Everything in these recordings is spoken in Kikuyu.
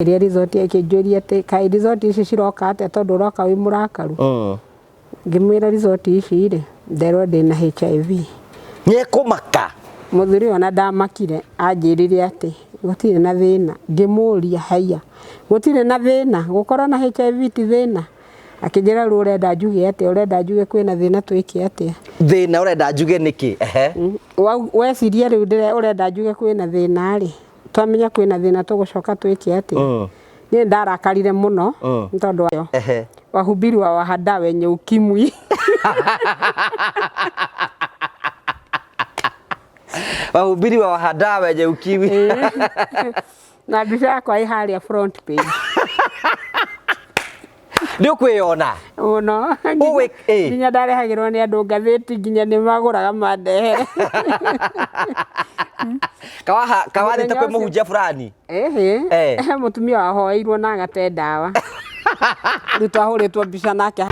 Ĩrĩa resort akĩnjũria atĩ kaĩ resort ici ciroka atĩa tondũ ũroka wĩ mũrakaru. Ngĩmwĩra resort ici rĩ, nderwo ndĩna HIV. Nĩekũmaka. Mũthuri ũyũ ona ndamakire anjĩrire atĩ gũtirĩ na thĩna. Ngĩmũria haiya gũtirĩ na thĩna gũkorwo na HIV ti thĩna? Akĩnjĩra rĩu ũrenda njuge atĩa, ũrenda njuge kwĩna thĩna twĩke atĩa? Thĩna ũrenda njuge nĩkĩ? Ehe. Weciria rĩu ũrenda njuge kwĩna thĩna rĩ, twamenya kwĩna thĩna tũgũcoka twĩke atĩa? Niĩ ndarakarire mũno nĩ tondũ wa wahubiri wa wahada wenye ukimwi. Wahubiri wa wahada wenye ukimwi. Na mbica yakwa ĩ harĩa front page. Nĩ ũkwĩyona? Mũno. Nginya ndarehagĩrwo nĩ andũ ngathĩti nginya nĩ magũraga mandehere. Kawathiĩte kwĩ mũhunjia fulani? Ĩhĩ. He mũtumia wahoeirwo na agate ndawa. Rĩu twahũrĩtwo mbica nake.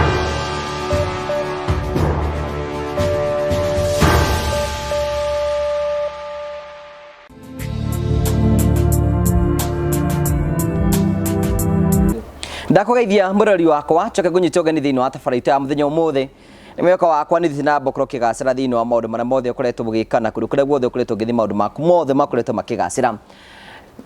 Ndakũgeithia mũrori wakwa njoke ngũnyite ũgeni thĩinĩ wa tabarĩra itũ ya mũthenya ũmũthĩ. Nĩ mwĩhoko wakwa nĩ thiĩte na mbere gũkorwo ũkĩgacĩra thĩinĩ wa maũndũ marĩa mothe ũkoretwo ũgĩka na kũndũ kũrĩa guothe ũkoretwo ũgĩthiĩ maũndũ maku mothe makoretwo makĩgacĩra.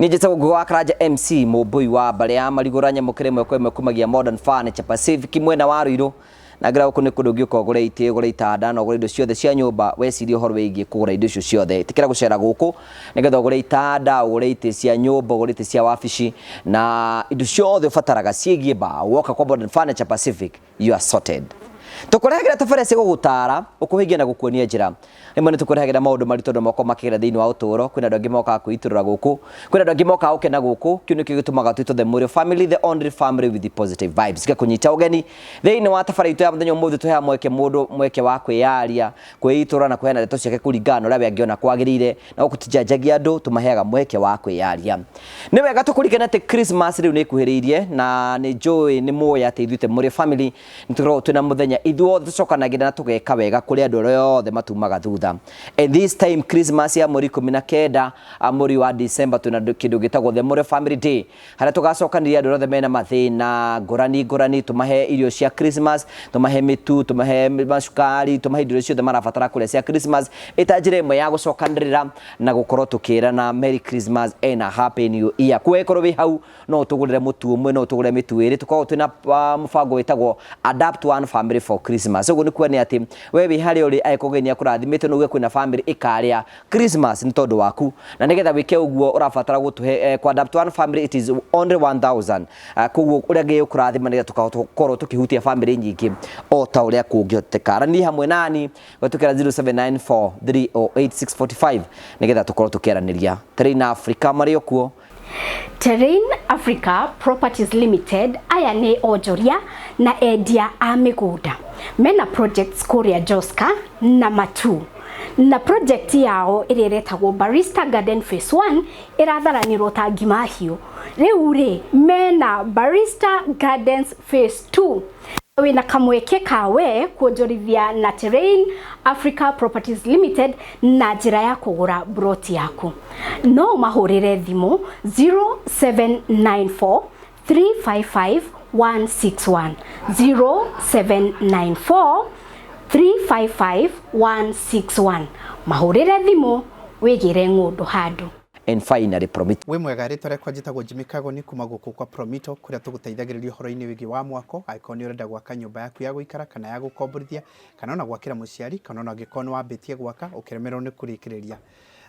Niĩ njĩtagwo Ngũgĩ wa Karanja MC mũmbũi wa mbarĩ ya Marigũra nyamũkĩre ĩmwe kwa ĩmwe kumagia Modern Furniture Pacific mwena wa Ruiru. Na ngĩra gũkũ nĩ kũndũ ũngĩũka ũgũre itĩ, ũgũre itanda na ũgũre indo ciothe cia nyũmba, weciria ũhoro wĩgiĩ kũgũra indo icio ciothe. Ĩtĩkĩra gũcera gũkũ nĩgetha ũgũre itanda, ũgũre itĩ cia nyũmba, ũgũre itĩ cia wabici na indo ciothe ũbataraga ciĩgiĩ mbaũ. Woka kwa Modern Furniture Pacific, you are sorted. Tũkũrehagĩra tabarĩra cia gũgũtaara, gũkũhingia na gũkuonia njĩra. Rĩmwe nĩ tũkũrehagĩra maũndũ maritũ andũ makoragwo makĩgera thĩinĩ wa ũtũũro. Kwĩna andũ angĩ mokaga kwĩitũrũra gũkũ, kwĩna andũ angĩ mokaga gũkena gũkũ. Kĩu nĩkĩo gĩtũmaga twĩtwo The Mũrĩo Family, the only family with the positive vibes. Ngakũnyita ũgeni thĩinĩ wa tabarĩra itũ ya mũthenya ũmũthĩ, tũheaga mweke mũndũ mweke wa kwĩyaria, kwĩitũrũra na kũheana ndeto ciake kũringana na ũrĩa we angĩona kwagĩrĩire. Na gũkũ tũtijanjagia andũ, tũmaheaga mweke wa kwĩyaria. Nĩ wega tũkũririkane atĩ Christmas rĩu nĩ ĩkuhĩrĩirie na nĩ njũĩ nĩ mũĩ atĩ ithuĩ The Mũrĩo Family nĩ tũkoragwo twĩna mũthenya ithuothe tũcokanagĩrĩra na tũgeka wega kũrĩ andũ arĩa othe matumaga thutha. And this time Christmas ya mweri 19 mweri wa December twĩna kĩndũ gĩtagwo The Mũrĩo Family Day harĩa tũgacokanĩria andũ arĩa othe mena mathĩna ngũrani ngũrani, tũmahe irio cia Christmas, tũmahe mĩtu, tũmahe macukari, tũmahe indo iria ciothe marabatara kũrĩa cia Christmas, ĩta njĩra ĩmwe ya gũcokanĩrĩra na gũkorwo tũkĩrana Merry Christmas and a Happy New Year. Koguo ĩkorwo wĩ hau no ũtũgũrĩre mũtu ũmwe, no ũtũgũrĩre mĩtu ĩrĩ. Tũkoragwo twĩna mũbango wĩtagwo Adapt One Family for Christmas. Ũguo nĩ kuga nĩ atĩ we wĩ harĩa ũrĩ angĩkorwo Ngai nĩ akũrathimĩte no uge kwĩna family ĩkarĩa Christmas nĩ tondũ waku. Na nĩgetha wĩke ũguo ũrabatara gũtũhe kũ Adapt One Family it is only 1000. Koguo ũrĩa Ngai ũkũrathima nĩgetha tũkahota gũkorwo tũkĩhutia family nyingĩ o ta ũrĩa kũngĩhoteka. Arania hamwe nani gwĩtũkĩra 0794308645 nĩgetha tũkorwo tũkĩaranĩria. Terrain Africa marĩ o kuo. Terrain Africa Properties Limited aya nĩ onjoria na endia a mĩgũnda mena projects kũrĩa Joska na Matu na project yao ĩrĩa ĩretagwo Barista Garden Phase 1 ĩratharanĩrwo ta ngima hiũ. Rĩu rĩ mena Barista Gardens Phase 2 wĩna kamweke ka we kuonjorithia na Terrain Africa Properties Limited na njĩra ya kũgũra broti yaku. No ũmahũrĩre thimũ 0794 355 161, 0794 355 161. Mahũrĩre thimũ wĩgĩre ng'ũndũ handũ. And finally Promito. Wĩ mwega, rĩtwa rĩakwa njĩtagwo Jimmy Kagoni kuma gũkũ kwa Promito kũrĩa tũgũteithagĩrĩria ũhoro-inĩ wĩgiĩ wa mwako, angĩkorwo nĩ ũrenda gwaka nyũmba yaku ya gũikara kana ya gũkomborithia, kana ona gwakĩra mũciari, kana ona angĩkorwo nĩ wambĩtie gwaka ũkĩremererwo nĩ kũrĩkĩrĩria.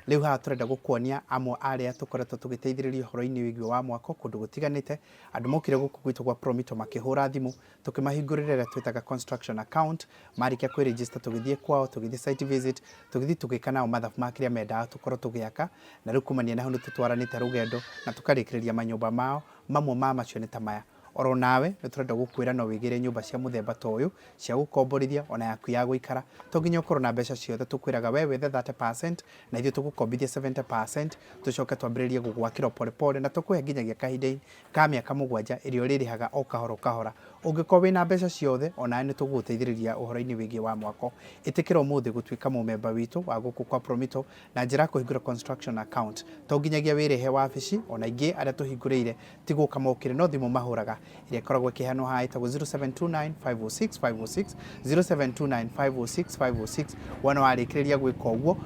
Rĩu haha tũrenda gũkuonia amwe a arĩa tũkoretwo tũgĩteithĩrĩria ũhoro-inĩ wĩgiĩ wa mwako kũndũ gũtiganĩte. Andũ mokire gũkũ gwitũ gwa Promito makĩhũra thimũ, tũkĩmahingũrĩra ĩrĩa twĩtaga construction account. Marĩkia kwĩ register tũgĩthiĩ kwao, tũgĩthiĩ site visit, tũgĩthiĩ tũgĩka nao mathabu ma kĩrĩa mendaga tũkorwo tũgĩaka. Na rĩu kumania na hau nĩ tũtwaranĩte rũgendo na tũkarĩkĩrĩria manyũmba mao. Mamwe ma macio nĩ ta maya. Oro nawe nĩ tũrenda gũkwĩra no wĩgĩre nyũmba cia mũthemba ta ũyũ cia gũkomborithia ona yaku ya gũikara. To nginya ũkorwo na mbeca ciothe, tũkwĩraga we wethe 30% na ithuĩ tũgũkombithie 70% tũcoke twambĩrĩrie gũgwakĩra o pole pole na tũkũhe nginyagia kahinda ka mĩaka 7 ĩrĩa ũrĩrĩhaga o kahora o kahora. Ũngĩkorwo wĩna mbeca ciothe, onawe nĩ tũgũgũteithĩrĩria ũhoro-inĩ wĩgiĩ wa mwako. Ĩtĩkĩra ũmũthĩ gũtuĩka mũmemba witũ wa gũkũ kwa Promito na njĩra ya kũhingũra construction account. To nginyagia wĩrehe wabici, ona aingĩ arĩa tũhingũrĩire ti gũka mokire no thimũ mahũraga ĩrĩa ĩkoragwo ĩkĩheanwo haha ĩtagwo 0729 506 506, 0729 506 506. Wona warĩkĩrĩria gwĩka ũguo,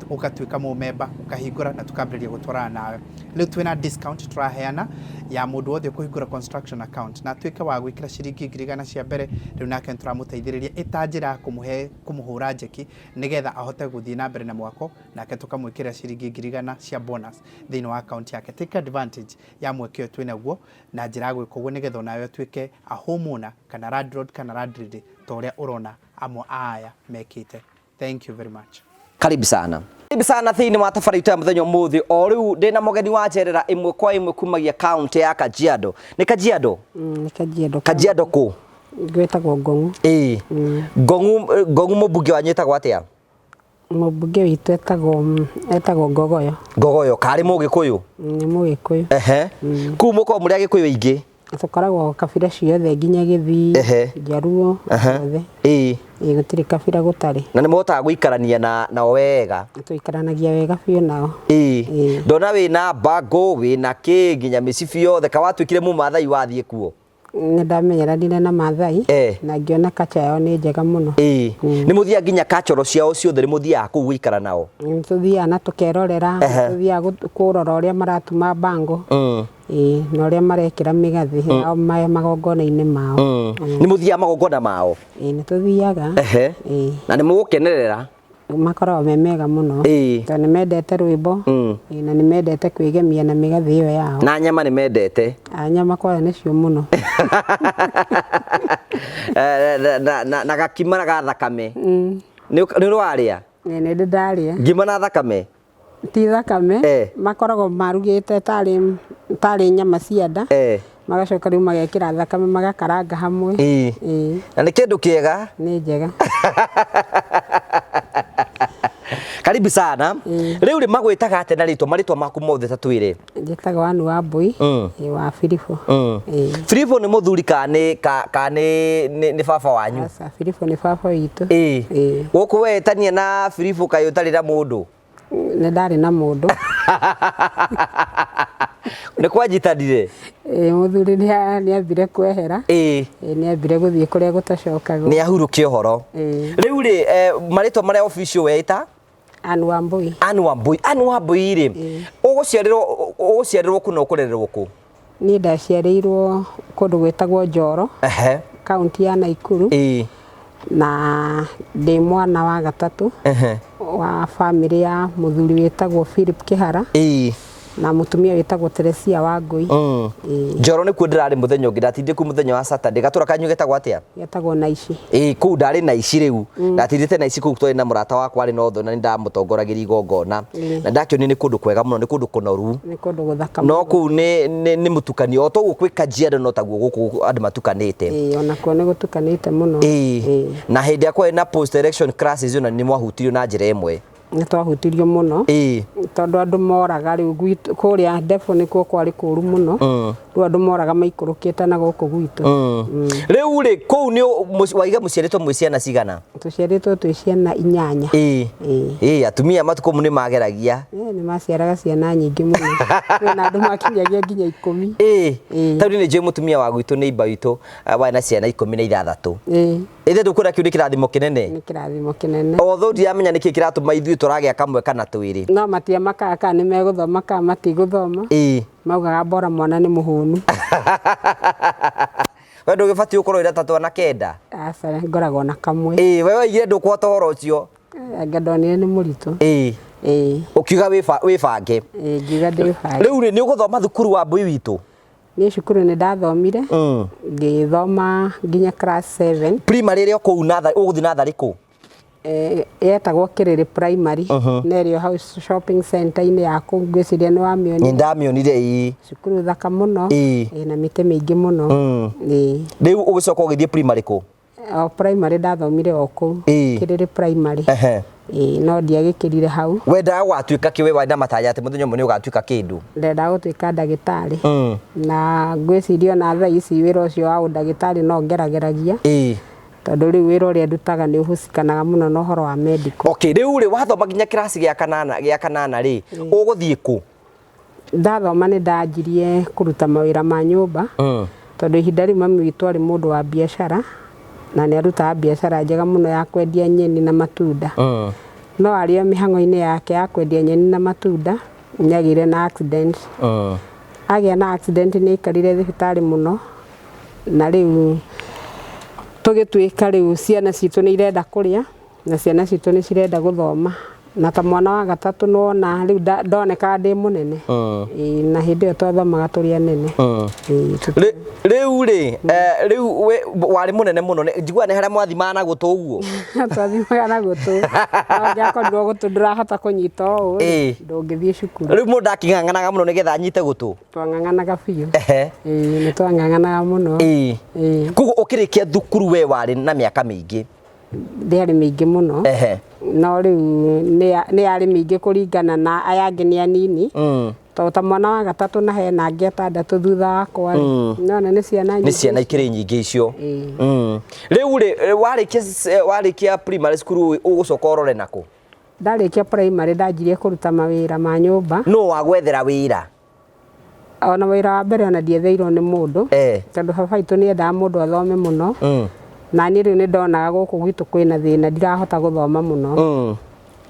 ũgatuĩka mũmemba, ũkahingũra na tũkambĩrĩria gũtwarana nawe. Rĩu twĩna discount tũraheana ya mũndũ wothe ũkũhingũra construction account na atuĩke wa gwĩkĩra ciringi 100,000 cia mbere, rĩu nake nĩtũramũteithĩrĩria ĩta njĩra ya kũmũhe kũmũhũra njeki nĩgetha ahote gũthiĩ na mbere na mwako, nake tũkamwĩkĩrĩra ciringi 100,000 cia bonus thĩinĩ wa account yake. Take advantage ya mweke ũyũ twĩnaguo na njĩra ya gwĩka ũguo nĩgetha onawe ũtuĩke a homeowner kana landlord kana landlady ta ũrĩa ũrona amwe a aya mekĩte. Thank you very much. Karibu sana. Karibu sana thĩinĩ wa tabarĩra itũ ya mũthenya ũmũthĩ. O rĩu ndĩna mũgeni wa njerera ĩmwe kwa ĩmwe kumagia kaunti ya Kajiado. Nĩ Kajiado? Nĩ Kajiado. Kajiado kũ? Gwĩtagwo Ngong'u. Ĩĩ. Ngong'u, Ngong'u mũmbunge wanyu etagwo atĩa? Mũmbunge witũ etagwo etagwo Ngogoyo. Ngogoyo, karĩ Mũgĩkũyũ? Nĩ Mũgĩkũyũ. Ehe. Kũu mũkoragwo mũrĩ Agĩkũyũ aingĩ? Tũkoragwo kabira ciothe nginya Gĩthii, Njaruo, othe. Ĩĩ. Ĩĩ gũtirĩ kabira gũtarĩ. Na nĩ mũhotaga gũikarania na nao wega? Tũikaranagia wega biũ nao. Ĩĩ. Ndona wĩna bango, wĩna kĩ, nginya mĩcibi yothe, ka watuĩkire mũmathai wathiĩ kuo? Nĩ ndamenyeranire na Mathai Eh. na ngĩona culture yao nĩ njega mũno. Ĩĩ. Nĩ mũthiaga nginya cultural ciao ciothe nĩ mũthiaga kũu gũikara nao? Nĩ tũthiaga na tũkerorera, nĩ tũthiaga kũrora ũrĩa maratuma bango. Ĩĩ, na ũrĩa marekĩra mĩgathĩ yao magongona-inĩ mao. Nĩ mũthiaga magongona mao? Ĩĩ, nĩ tũthiaga. Ĩĩ. Na nĩ mũgũkenerera? Makoragwo me mega mũno. Ĩĩ. Tondũ nĩ mendete rwĩmbo. Ĩĩ, na nĩ mendete kwĩgemia na mĩgathĩ ĩyo yao. Na nyama nĩ mendete? Ah, nyama kwaya nĩcio mũno. Na gakima na ga thakame. Nĩ ũrĩ warĩa? Ĩĩ, nĩ ndĩ ndarĩa. Ngima na thakame? Ti thakame, makoragwo marugĩte tarĩ tarĩ nyama cia nda. Magacoka rĩu magekĩra thakame magakaranga hamwe. Ĩĩ. Na nĩ kĩndũ kĩega? Nĩ njega. Karibu sana. Rĩu rĩ magwĩtaga atĩa na rĩtwa, marĩtwa maku mothe ta twĩre? Njĩtagwo Ann Wambui wa Biribũ. Biribũ nĩ mũthuri kana nĩ kana nĩ nĩ baba wanyu? Aca, Biribũ nĩ baba witũ. Ĩĩ. Gũkũ wetania na Biribũ kaĩ ũtarĩ na mũndũ? Nĩ ndarĩ na mũndũ. Nĩ kwanyitanire? Ĩĩ, mũthuri nĩ ambire kwehera. Ĩĩ. Nĩ ambire gũthiĩ kũrĩa gũtacokagwo. Nĩ ahurũkia ũhoro. Rĩu rĩ, marĩtwa marĩa official weita? Ann Wambui. Ann Wambui. Ann Wambui rĩ, ũgũciarĩrwo ũgũciarĩrwo kũ na ũkũrererwo kũ? Niĩ ndaciarĩirwo kũndũ gwĩtagwo Njoro, kaunti ya Naikuru. Na ndĩ mwana wa gatatũ wa bamĩrĩ ya mũthuri wĩtagwo Philip Kĩhara na mũtumia wĩtagwo Teresia Wangũi. Njoro nĩkuo ndĩrarĩ mũthenya ũngĩ, ndatindire kũu mũthenya wa Saturday. Gatũra kanyu getagwo atĩa? Getagwo Naici. Ĩĩ, kũu ndarĩ Naici rĩu. Ndatindĩte Naici kũu twarĩ na mũrata wakwa arĩ na ũthũ na nĩ ndamũtongoragĩria igongona. Na ndakĩonire nĩ kũndũ kwega mũno, nĩ kũndũ kũnoru. Nĩ kũndũ gũthaka No kũu nĩ mũtukanio, o toguo kwĩ Kajiado no taguo gũkũ andũ matukanĩte. Ĩĩ, onakuo nĩ gũtukanĩte mũno. Ĩĩ. Na hĩndĩ ĩrĩa kwarĩ na post election crisis ona nĩ mwahutirio na njĩra ĩmwe. Nĩ twahutirio mũno. Tondũ andũ moraga rĩu gwitũ kũrĩa Ndebũ nĩkuo kwarĩ kũru mũno. Rĩu andũ moraga maikũrũkĩte na gũkũ gwitũ. Rĩu rĩ, kũu nĩ waiga mũciarĩtwo mwĩ ciana cigana? Tũciarĩtwo twĩ ciana inyanya. Ĩĩ. Ĩĩ, atumia matukũ nĩ mageragia. Ĩĩ, nĩ maciaraga ciana nyingĩ mũno. Kwĩna andũ makinyagia nginya 10. Ĩĩ. Tondũ nĩ njũĩ mũtumia wa gwitũ nĩ imba witũ warĩ na ciana 16. Ĩĩ. Ithe ndũkwĩra kĩu nĩ kĩrathimo kĩnene? Nĩ kĩrathimo kĩnene. Although ndiramenya nĩkĩ kĩratũma ithuĩ tũragĩa kamwe kana twĩrĩ. No matiamakaga kana nĩ megũthoma kana matigũthoma. Ĩĩ. Maugaga bora mwana nĩ mũhũnu. We ndũgĩbatiĩ gũkorwo wĩna ta twana 9? Aca, ngoragwo na kamwe. Ĩĩ, we waigire ndũkũhota ũhoro ũcio. Anga ndonire nĩ mũritũ. Ĩĩ. Ĩĩ. Ũkiuga wĩbange. Ĩĩ, ngiuga ndĩbange. Rĩu rĩ, nĩ ũgũthoma thukuru wa Mbui witũ? Niĩ cukuru nĩ ndathomire. Ngĩthoma nginya class 7. Primary ĩrĩa kũu natharĩ, ũgũthiĩ natharĩ kũ? Yetagwo Kĩrĩrĩ Primary. Na ĩrĩ o hau shopping center-inĩ ya kũu, ngwĩciria nĩ wamĩonire. Nĩ ndamĩonire, ĩĩ. Cukuru thaka mũno. Ĩĩ. Ĩna mĩtĩ mĩingĩ mũno. Ĩĩ. Rĩu ũgĩcoka ũgĩthiĩ primary kũ? O primary ndathomire o kũu. Ĩĩ. Kĩrĩrĩ primary. Ehe. Ĩĩ, no ndiagĩkĩrire hau. Wendaga gũgatuĩka kĩ? We warĩ na matanya atĩ mũthenya ũmwe nĩ ũgatuĩka kĩndũ? Ndendaga gũtuĩka ndagĩtarĩ. Mm. Na ngwĩciria ona thaa ici wĩra ũcio wa ũndagĩtarĩ no ngerageragia. Ĩĩ. Tondũ rĩu wĩra ũrĩa ndutaga nĩ ũhusikanaga mũno na ũhoro wa medical. Okay, rĩu rĩ wathoma nginya kĩraci gĩa kanana rĩ, ũgũthiĩ kũ? Ndathoma nĩ ndanjirie kũruta mawĩra ma nyũmba. Tondũ ihinda rĩu mami witũ arĩ mũndũ wa biacara na nĩ arutaga biacara njega mũno ya kwendia nyeni na matunda. No arĩ o mĩhang'o-inĩ yake ya kwendia nyeni na matunda nĩ agĩire na accident. Agĩa na accident nĩ aikarire thibitarĩ mũno na rĩu tũgĩtuĩka rĩu ciana citũ nĩ irenda kũrĩa na ciana citũ nĩ cirenda gũthoma na ta mwana wa gatatũ nĩwona rĩu ndonekaga ndĩ mũnene. Ĩĩ, na hĩndĩ ĩyo twathomaga tũrĩ anene. Ĩĩ, Rĩu rĩ rĩu we warĩ mũnene mũno, njiguaga nĩ harĩa mwathimaga na gũtũ ũguo. Twathimaga na gũtũ, no ũngĩakorirwo gũtũ ndũrahota kũnyita ũũ rĩ, ndũngĩthiĩ cukuru. Rĩu mũndũ akĩng'ang'anaga mũno nĩgetha anyite gũtũ. Twang'ang'anaga biũ. Ehe. Ĩĩ, nĩ twang'ang'anaga mũno. Ĩĩ. Ĩĩ. Koguo ũkĩrĩkia thukuru we warĩ na mĩaka mĩingĩ? Ndĩarĩ mĩingĩ mũno. Ehe. No rĩu nĩ yarĩ mĩingĩ kũringana na aya angĩ nĩ anini. Tondũ ta mwana wa gatatũ na hena angĩ atandatũ thutha wakwa rĩ, nĩwona nĩ ciana Nĩ nyingĩ. ciana ikĩrĩ nyingĩ icio. Ĩĩ. Rĩu rĩ warĩkia primary school ũgũcoka ũrore nakũ? Ndarĩkia primary ndanjirie kũruta mawĩra ma nyũmba. Nũ wagwethera wĩra? Ona wĩra wa mbere ona ndietheirwo nĩ mũndũ. Tondũ baba witũ nĩ endaga mũndũ athome mũno. Na niĩ rĩu nĩ ndonaga gũkũ gwitũ kwĩna thĩna ndirahota gũthoma mũno.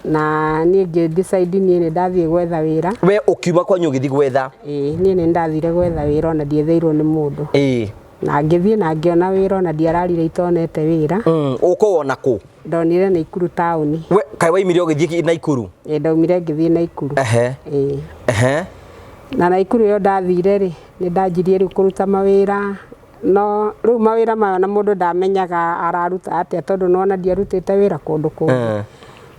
Na niĩ ngĩ decide niĩ nĩ ndathiĩ gwetha wĩra. We ũkiuma kwanyu ũgĩthiĩ gwetha? Ĩĩ, niĩ nĩ ndathire gwetha wĩra ona ndietheirwo nĩ mũndũ. Na ngĩthiĩ na ngĩona wĩra ona ndiararire itonete wĩra. Ũkũwona kũ? Ndonire Naikuru taũni. We kaĩ waimire ũgĩthiĩ Naikuru? Ĩĩ, ndaumire ngĩthiĩ Naikuru. Ehe. Ĩĩ. Ehe. Na Naikuru ĩyo ndathire rĩ, nĩ ndanjirie rĩu kũruta mawĩra, no rĩu mawĩra maya ona mũndũ ndamenyaga araruta atĩa tondũ nĩwona ndiarutĩte wĩra kũndũ kũngĩ.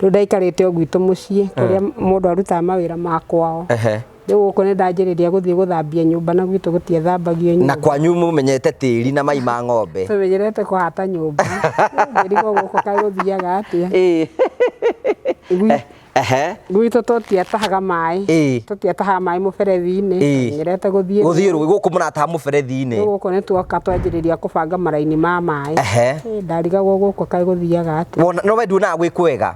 Rĩu ndaikarĩte o gwitũ mũciĩ kũrĩa mũndũ arutaga mawĩra ma kwao. Ehe. Rĩu gũkũ nĩ ndanjĩrĩria gũthiĩ gũthambia nyũmba na gwitũ gũtiethambagio Na nyũmba. kwanyu mũmenyete tĩri na mai ma ng'ombe. Tũmenyerete kũhata nyũmba. Ngĩrigwo gũkũ kaĩ gũthiaga atĩa. Ĩĩ. Ehe. Gwitũ tũtiatahaga maĩ. Tũtiatahaga maĩ mũberethi-inĩ. Tũmenyerete gũthiĩ Gũthiĩ rũĩ gũkũ mũrataha mũberethi-inĩ. Rĩu gũkũ nĩ tuoka twanjĩrĩria kũbanga maraini ma maĩ. Ehe. Ndarigagwo gũkũ kaĩ gũthiaga atĩa. Wona no we nduonaga gwĩ kwega?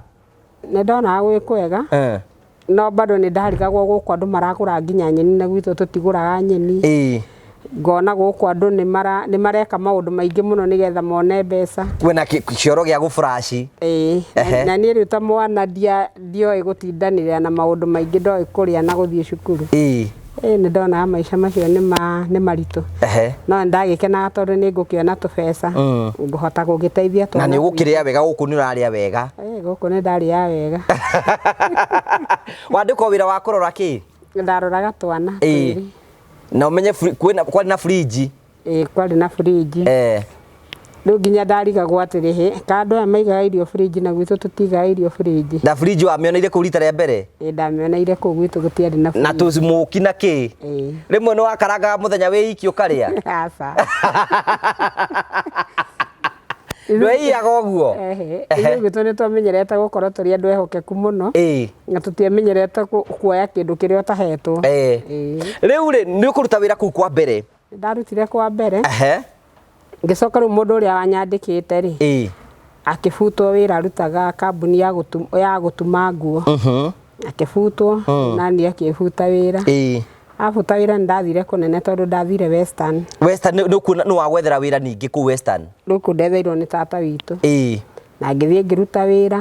Nĩ ndonaga gwĩ kwega. No bado nĩ ndarigagwo gũkũ andũ maragũra nginya nyeni na gwitũ tũtigũraga nyeni. Ĩĩ. Ngona gũkũ andũ nĩ mareka maũndũ maingĩ mũno nĩgetha mone mbeca. Kwĩna kĩoro gĩa gũburaci. Ĩĩ. Ehe. Na niĩ rĩu ta mwana ndioĩ gũtindanĩrĩra na maũndũ maingĩ, ndoĩ kũrĩa na gũthiĩ cukuru. Ĩĩ. Ĩĩ, nĩ ndonaga maica macio nĩ maritũ. Ehe. No nĩ ndagĩkenaga tondũ nĩ ngũkĩona tũbeca. Ngũhota gũgĩteithia Na twana nĩ twitũ. ũgũkĩrĩa wega gũkũ, nĩ ũrarĩa wega. Ĩĩ, gũkũ nĩ ndarĩaga wega. Wandĩkwo wĩra wa kũrora kĩ? Ndaroraga twana Ĩĩ. twĩrĩ. Na ũmenye kwarĩ na fridge. Ĩĩ, kwarĩ na fridge. Eh. Rĩu nginya ndarigagwo atĩrĩ, hĩ, ka andũ aya maigaga irio fridge na gwitũ tũtigaga irio fridge. Na fridge wamĩoneire kũu rita rĩa mbere? Ĩĩ, ndamĩoneire kũu gwitũ gũtiarĩ na Na fridge. tũsmoki na kĩ? Ĩĩ. Rĩmwe nĩ wakarangaga mũthenya wĩ iki ũkarĩa? Aca. Ndweiyaga ũguo? Ehe, ithuĩ gwitũ nĩ twamenyerete gũkorwo tũrĩ andũ ehokeku mũno. Ĩĩ. Na tũtiamenyerete kuoya kĩndũ kĩrĩa ũtahetwo. Ĩĩ. Ĩĩ. Rĩu rĩ, nĩ ũkũruta wĩra kũu kwa mbere? Ndarutire kwa mbere. Ehe. Ngĩcoka rĩu mũndũ ũrĩa wanyandĩkĩte rĩ, Ĩĩ. akĩbutwo wĩra, arutaga kambuni ya gũtuma nguo. Akĩbutwo, na niĩ akĩbuta wĩra. Ĩĩ. Abuta wĩra nĩ ndathire kũnene tondũ ndathire Western. Western nĩ ũkuona nĩ wagwethera wĩra ningĩ kũu Western? Rĩu kũu ndetheirwo nĩ tata witũ. Ĩĩ. Na ngĩthiĩ ngĩruta wĩra.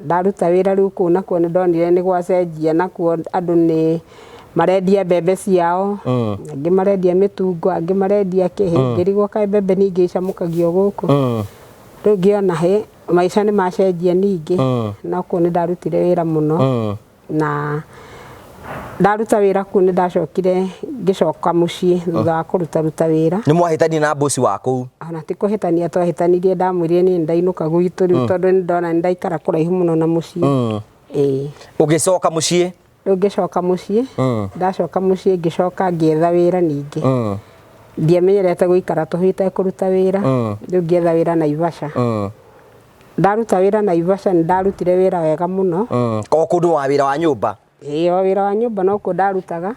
Ndaruta wĩra rĩu kũu nakuo nĩ ndonire nĩ gwacenjia, nakuo andũ nĩ marendia mbembe ciao, angĩ marendia mĩtungo, angĩ marendia kĩhĩ. Ngĩrigwo kaĩ mbembe ningĩ icamũkagio gũkũ. Rĩu ngĩona hĩ, maica nĩ macenjia ningĩ. No kũu nĩ ndarutire wĩra mũno. Na ndaruta wĩra kũu nĩ ndacokire ngĩcoka mũciĩ thutha wa kũrutaruta wĩra. Nĩ mwahĩtania na bosi wa kũu? Ona ti kũhĩtania twahĩtanirie, ndamwĩrire niĩ ndainũka gwitũ rĩu tondũ nĩ ndona nĩ ndaikara kũraihu mũno na mũciĩ. Ĩĩ. Ũgĩcoka mũciĩ? Rĩu ngĩcoka mũciĩ, ndacoka mũciĩ ngĩcoka ngĩetha wĩra ningĩ. Ndiamenyerete gũikara tũhũ itekũruta wĩra. Rĩu ngĩetha wĩra Naivasha. Ndaruta wĩra Naivasha nĩ ndarutire wĩra wega mũno. O kũndũ wa wĩra wa nyũmba? Ĩĩ, o wĩra wa nyũmba nokuo ndarutaga.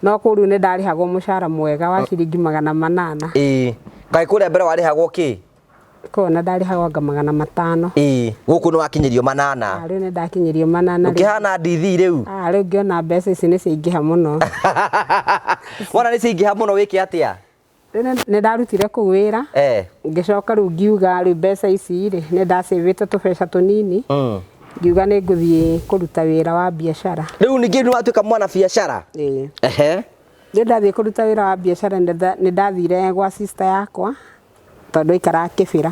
No kũu rĩu nĩ ndarĩhagwo mũcara mwega wa ciringi 800. Ĩĩ, kaĩ kũrĩa mbere warĩhagwo kĩ? Kũu ona ndarĩhagwo anga 500. Ĩĩ, gũkũ nĩ wakinyĩrio 800. Ah, rĩu nĩ ndakinyĩrio 800 rĩu. Ũkĩhana ndithi rĩu? Ah, rĩu ngĩona mbeca ici nĩ ciaingĩha mũno. Wona nĩ ciaingĩha mũno wĩke atĩa? Rĩu nĩ ndarutire kũu wĩra. Ngĩcoka rĩu ngiuga rĩu mbeca ici rĩ, nĩ ndacĩvĩte tũbeca tũnini. Ngiuga nĩ ngũthiĩ kũruta wĩra wa biacara. Rĩu ningĩ nĩ watuĩka mwana biacara? Ĩĩ. Ehe. Rĩu ndathiĩ kũruta wĩra wa biacara nĩ ndathire gwa sister yakwa tondũ aikaraga Kĩbĩra.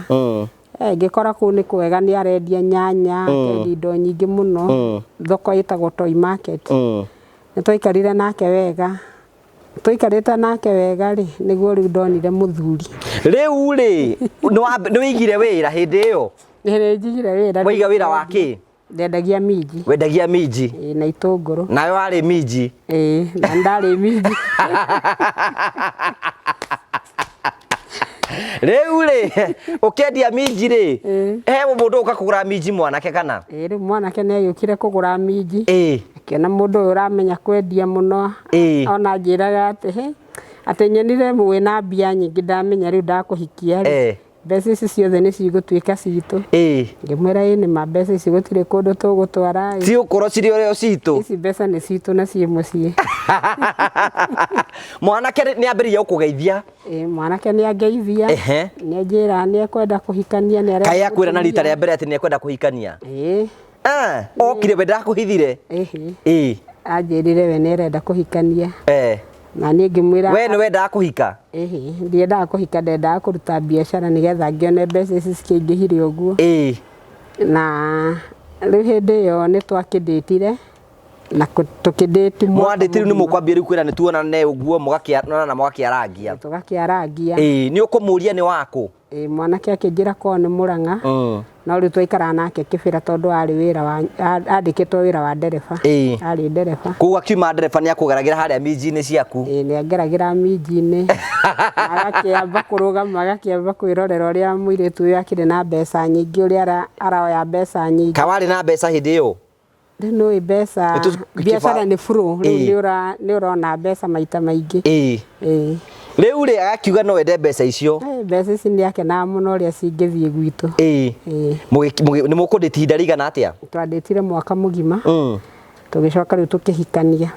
Ngĩkora kũu nĩ kwega, nĩ arendia nyanya, akendia indo nyingĩ mũno. Thoko ĩtagwo Toi Market. Nĩ twaikarire nake wega. Twaikarĩte nake wega rĩ, nĩguo rĩu ndonire mũthuri. Rĩu rĩ, nĩ wĩigire wĩra hĩndĩ ĩyo? Nĩ njigire wĩra. Waiga wĩra wa kĩ? Ndendagia minji. Wendagia minji? Ĩĩ, na itũngũrũ. Nawe warĩ minji? Ĩĩ, na ndarĩ minji. Rĩu rĩ, ũkĩendia minji rĩ, he mũndũ ũka kũgũra minji mwanake kana? Ĩĩ, rĩu mwanake nĩ agĩũkire kũgũra minji. Ĩĩ. Akĩona mũndũ ũyũ ũramenya kwendia mũno. Ĩĩ. Ona anjĩraga atĩ, he, atĩ nyonire wĩna mbia nyingĩ ndamenya rĩu ndakũhikia rĩ. Mbeca ici ciothe nĩ cigũtuĩka citũ. Ĩĩ. Ngĩmwĩra ĩĩ nĩ ma, mbeca ici gũtirĩ kũndũ tũgũtwara ĩ. Cigũkorwo cirĩ ũrĩa citũ. Ici mbeca nĩ citũ na ciĩ mũciĩ. Mwanake nĩ ambĩrĩria gũkũgeithia? Ĩĩ, mwanake nĩ angeithia. Ehe. Nĩ anjĩra nĩ ekwenda kũhikania, nĩ arenda Kaĩ akwĩra na rita gũtumia. rĩa mbere atĩ nĩ ekwenda kũhikania? Ĩĩ. Okire we ndakũhithire? Ĩhĩ. Ĩĩ. Anjĩrire we nĩ arenda kũhikania. Na niĩ ngĩmwĩra We nĩ wendaga kũhika? Ĩhĩ, ndiendaga kũhika, ndendaga kũruta biacara nĩgetha ngĩone mbeca ici cikĩingĩhire ũguo. Ĩĩ. Na rĩu hĩndĩ ĩyo nĩ twakĩndĩtire na tũkĩndĩti mwaka Mwandĩti rĩu nĩ mũgima. mũkwambia rĩu kwĩra nĩ tuonane ũguo, mũgakĩonana na mũgakĩarangia. Tũgakĩarangia. Ĩĩ, nĩ ũkũmũria nĩ wakũ? Ĩĩ, mwanake akĩnjĩra kwao nĩ Mũrang'a. No rĩu twaikaraga nake Kĩbĩra tondũ arĩ wĩra wa, andĩkĩtwo wĩra wa ndereba. Ĩĩ. Arĩ ndereba. Koguo akiuma ndereba nĩ akũgeragĩra harĩa minji-inĩ ciaku? Ĩĩ, nĩ angeragĩra minji-inĩ. Agakĩamba kũrũgama, agakĩamba kwĩrorera ũrĩa mũirĩtu ũyũ akĩrĩ na mbeca nyingĩ, ũrĩa aroya mbeca nyingĩ. Ka warĩ na mbeca hĩndĩ ĩyo? Rĩu nĩ ũĩ mbeca, Nĩ tũ- biacara nĩ flow, rĩu Ĩĩ. nĩ ũrona mbeca maita maingĩ. Ĩĩ. Ĩĩ. Rĩu rĩ, agakiuga no wende mbeca icio. Mbeca ici nĩ akenaga mũno ũrĩa cingĩthiĩ gwitũ. Ĩĩ. Ĩĩ. Nĩ mũkũndĩti ihinda rĩigana atĩa? Twandĩtire mwaka mũgima. Tũgĩcoka rĩu tũkĩhikania.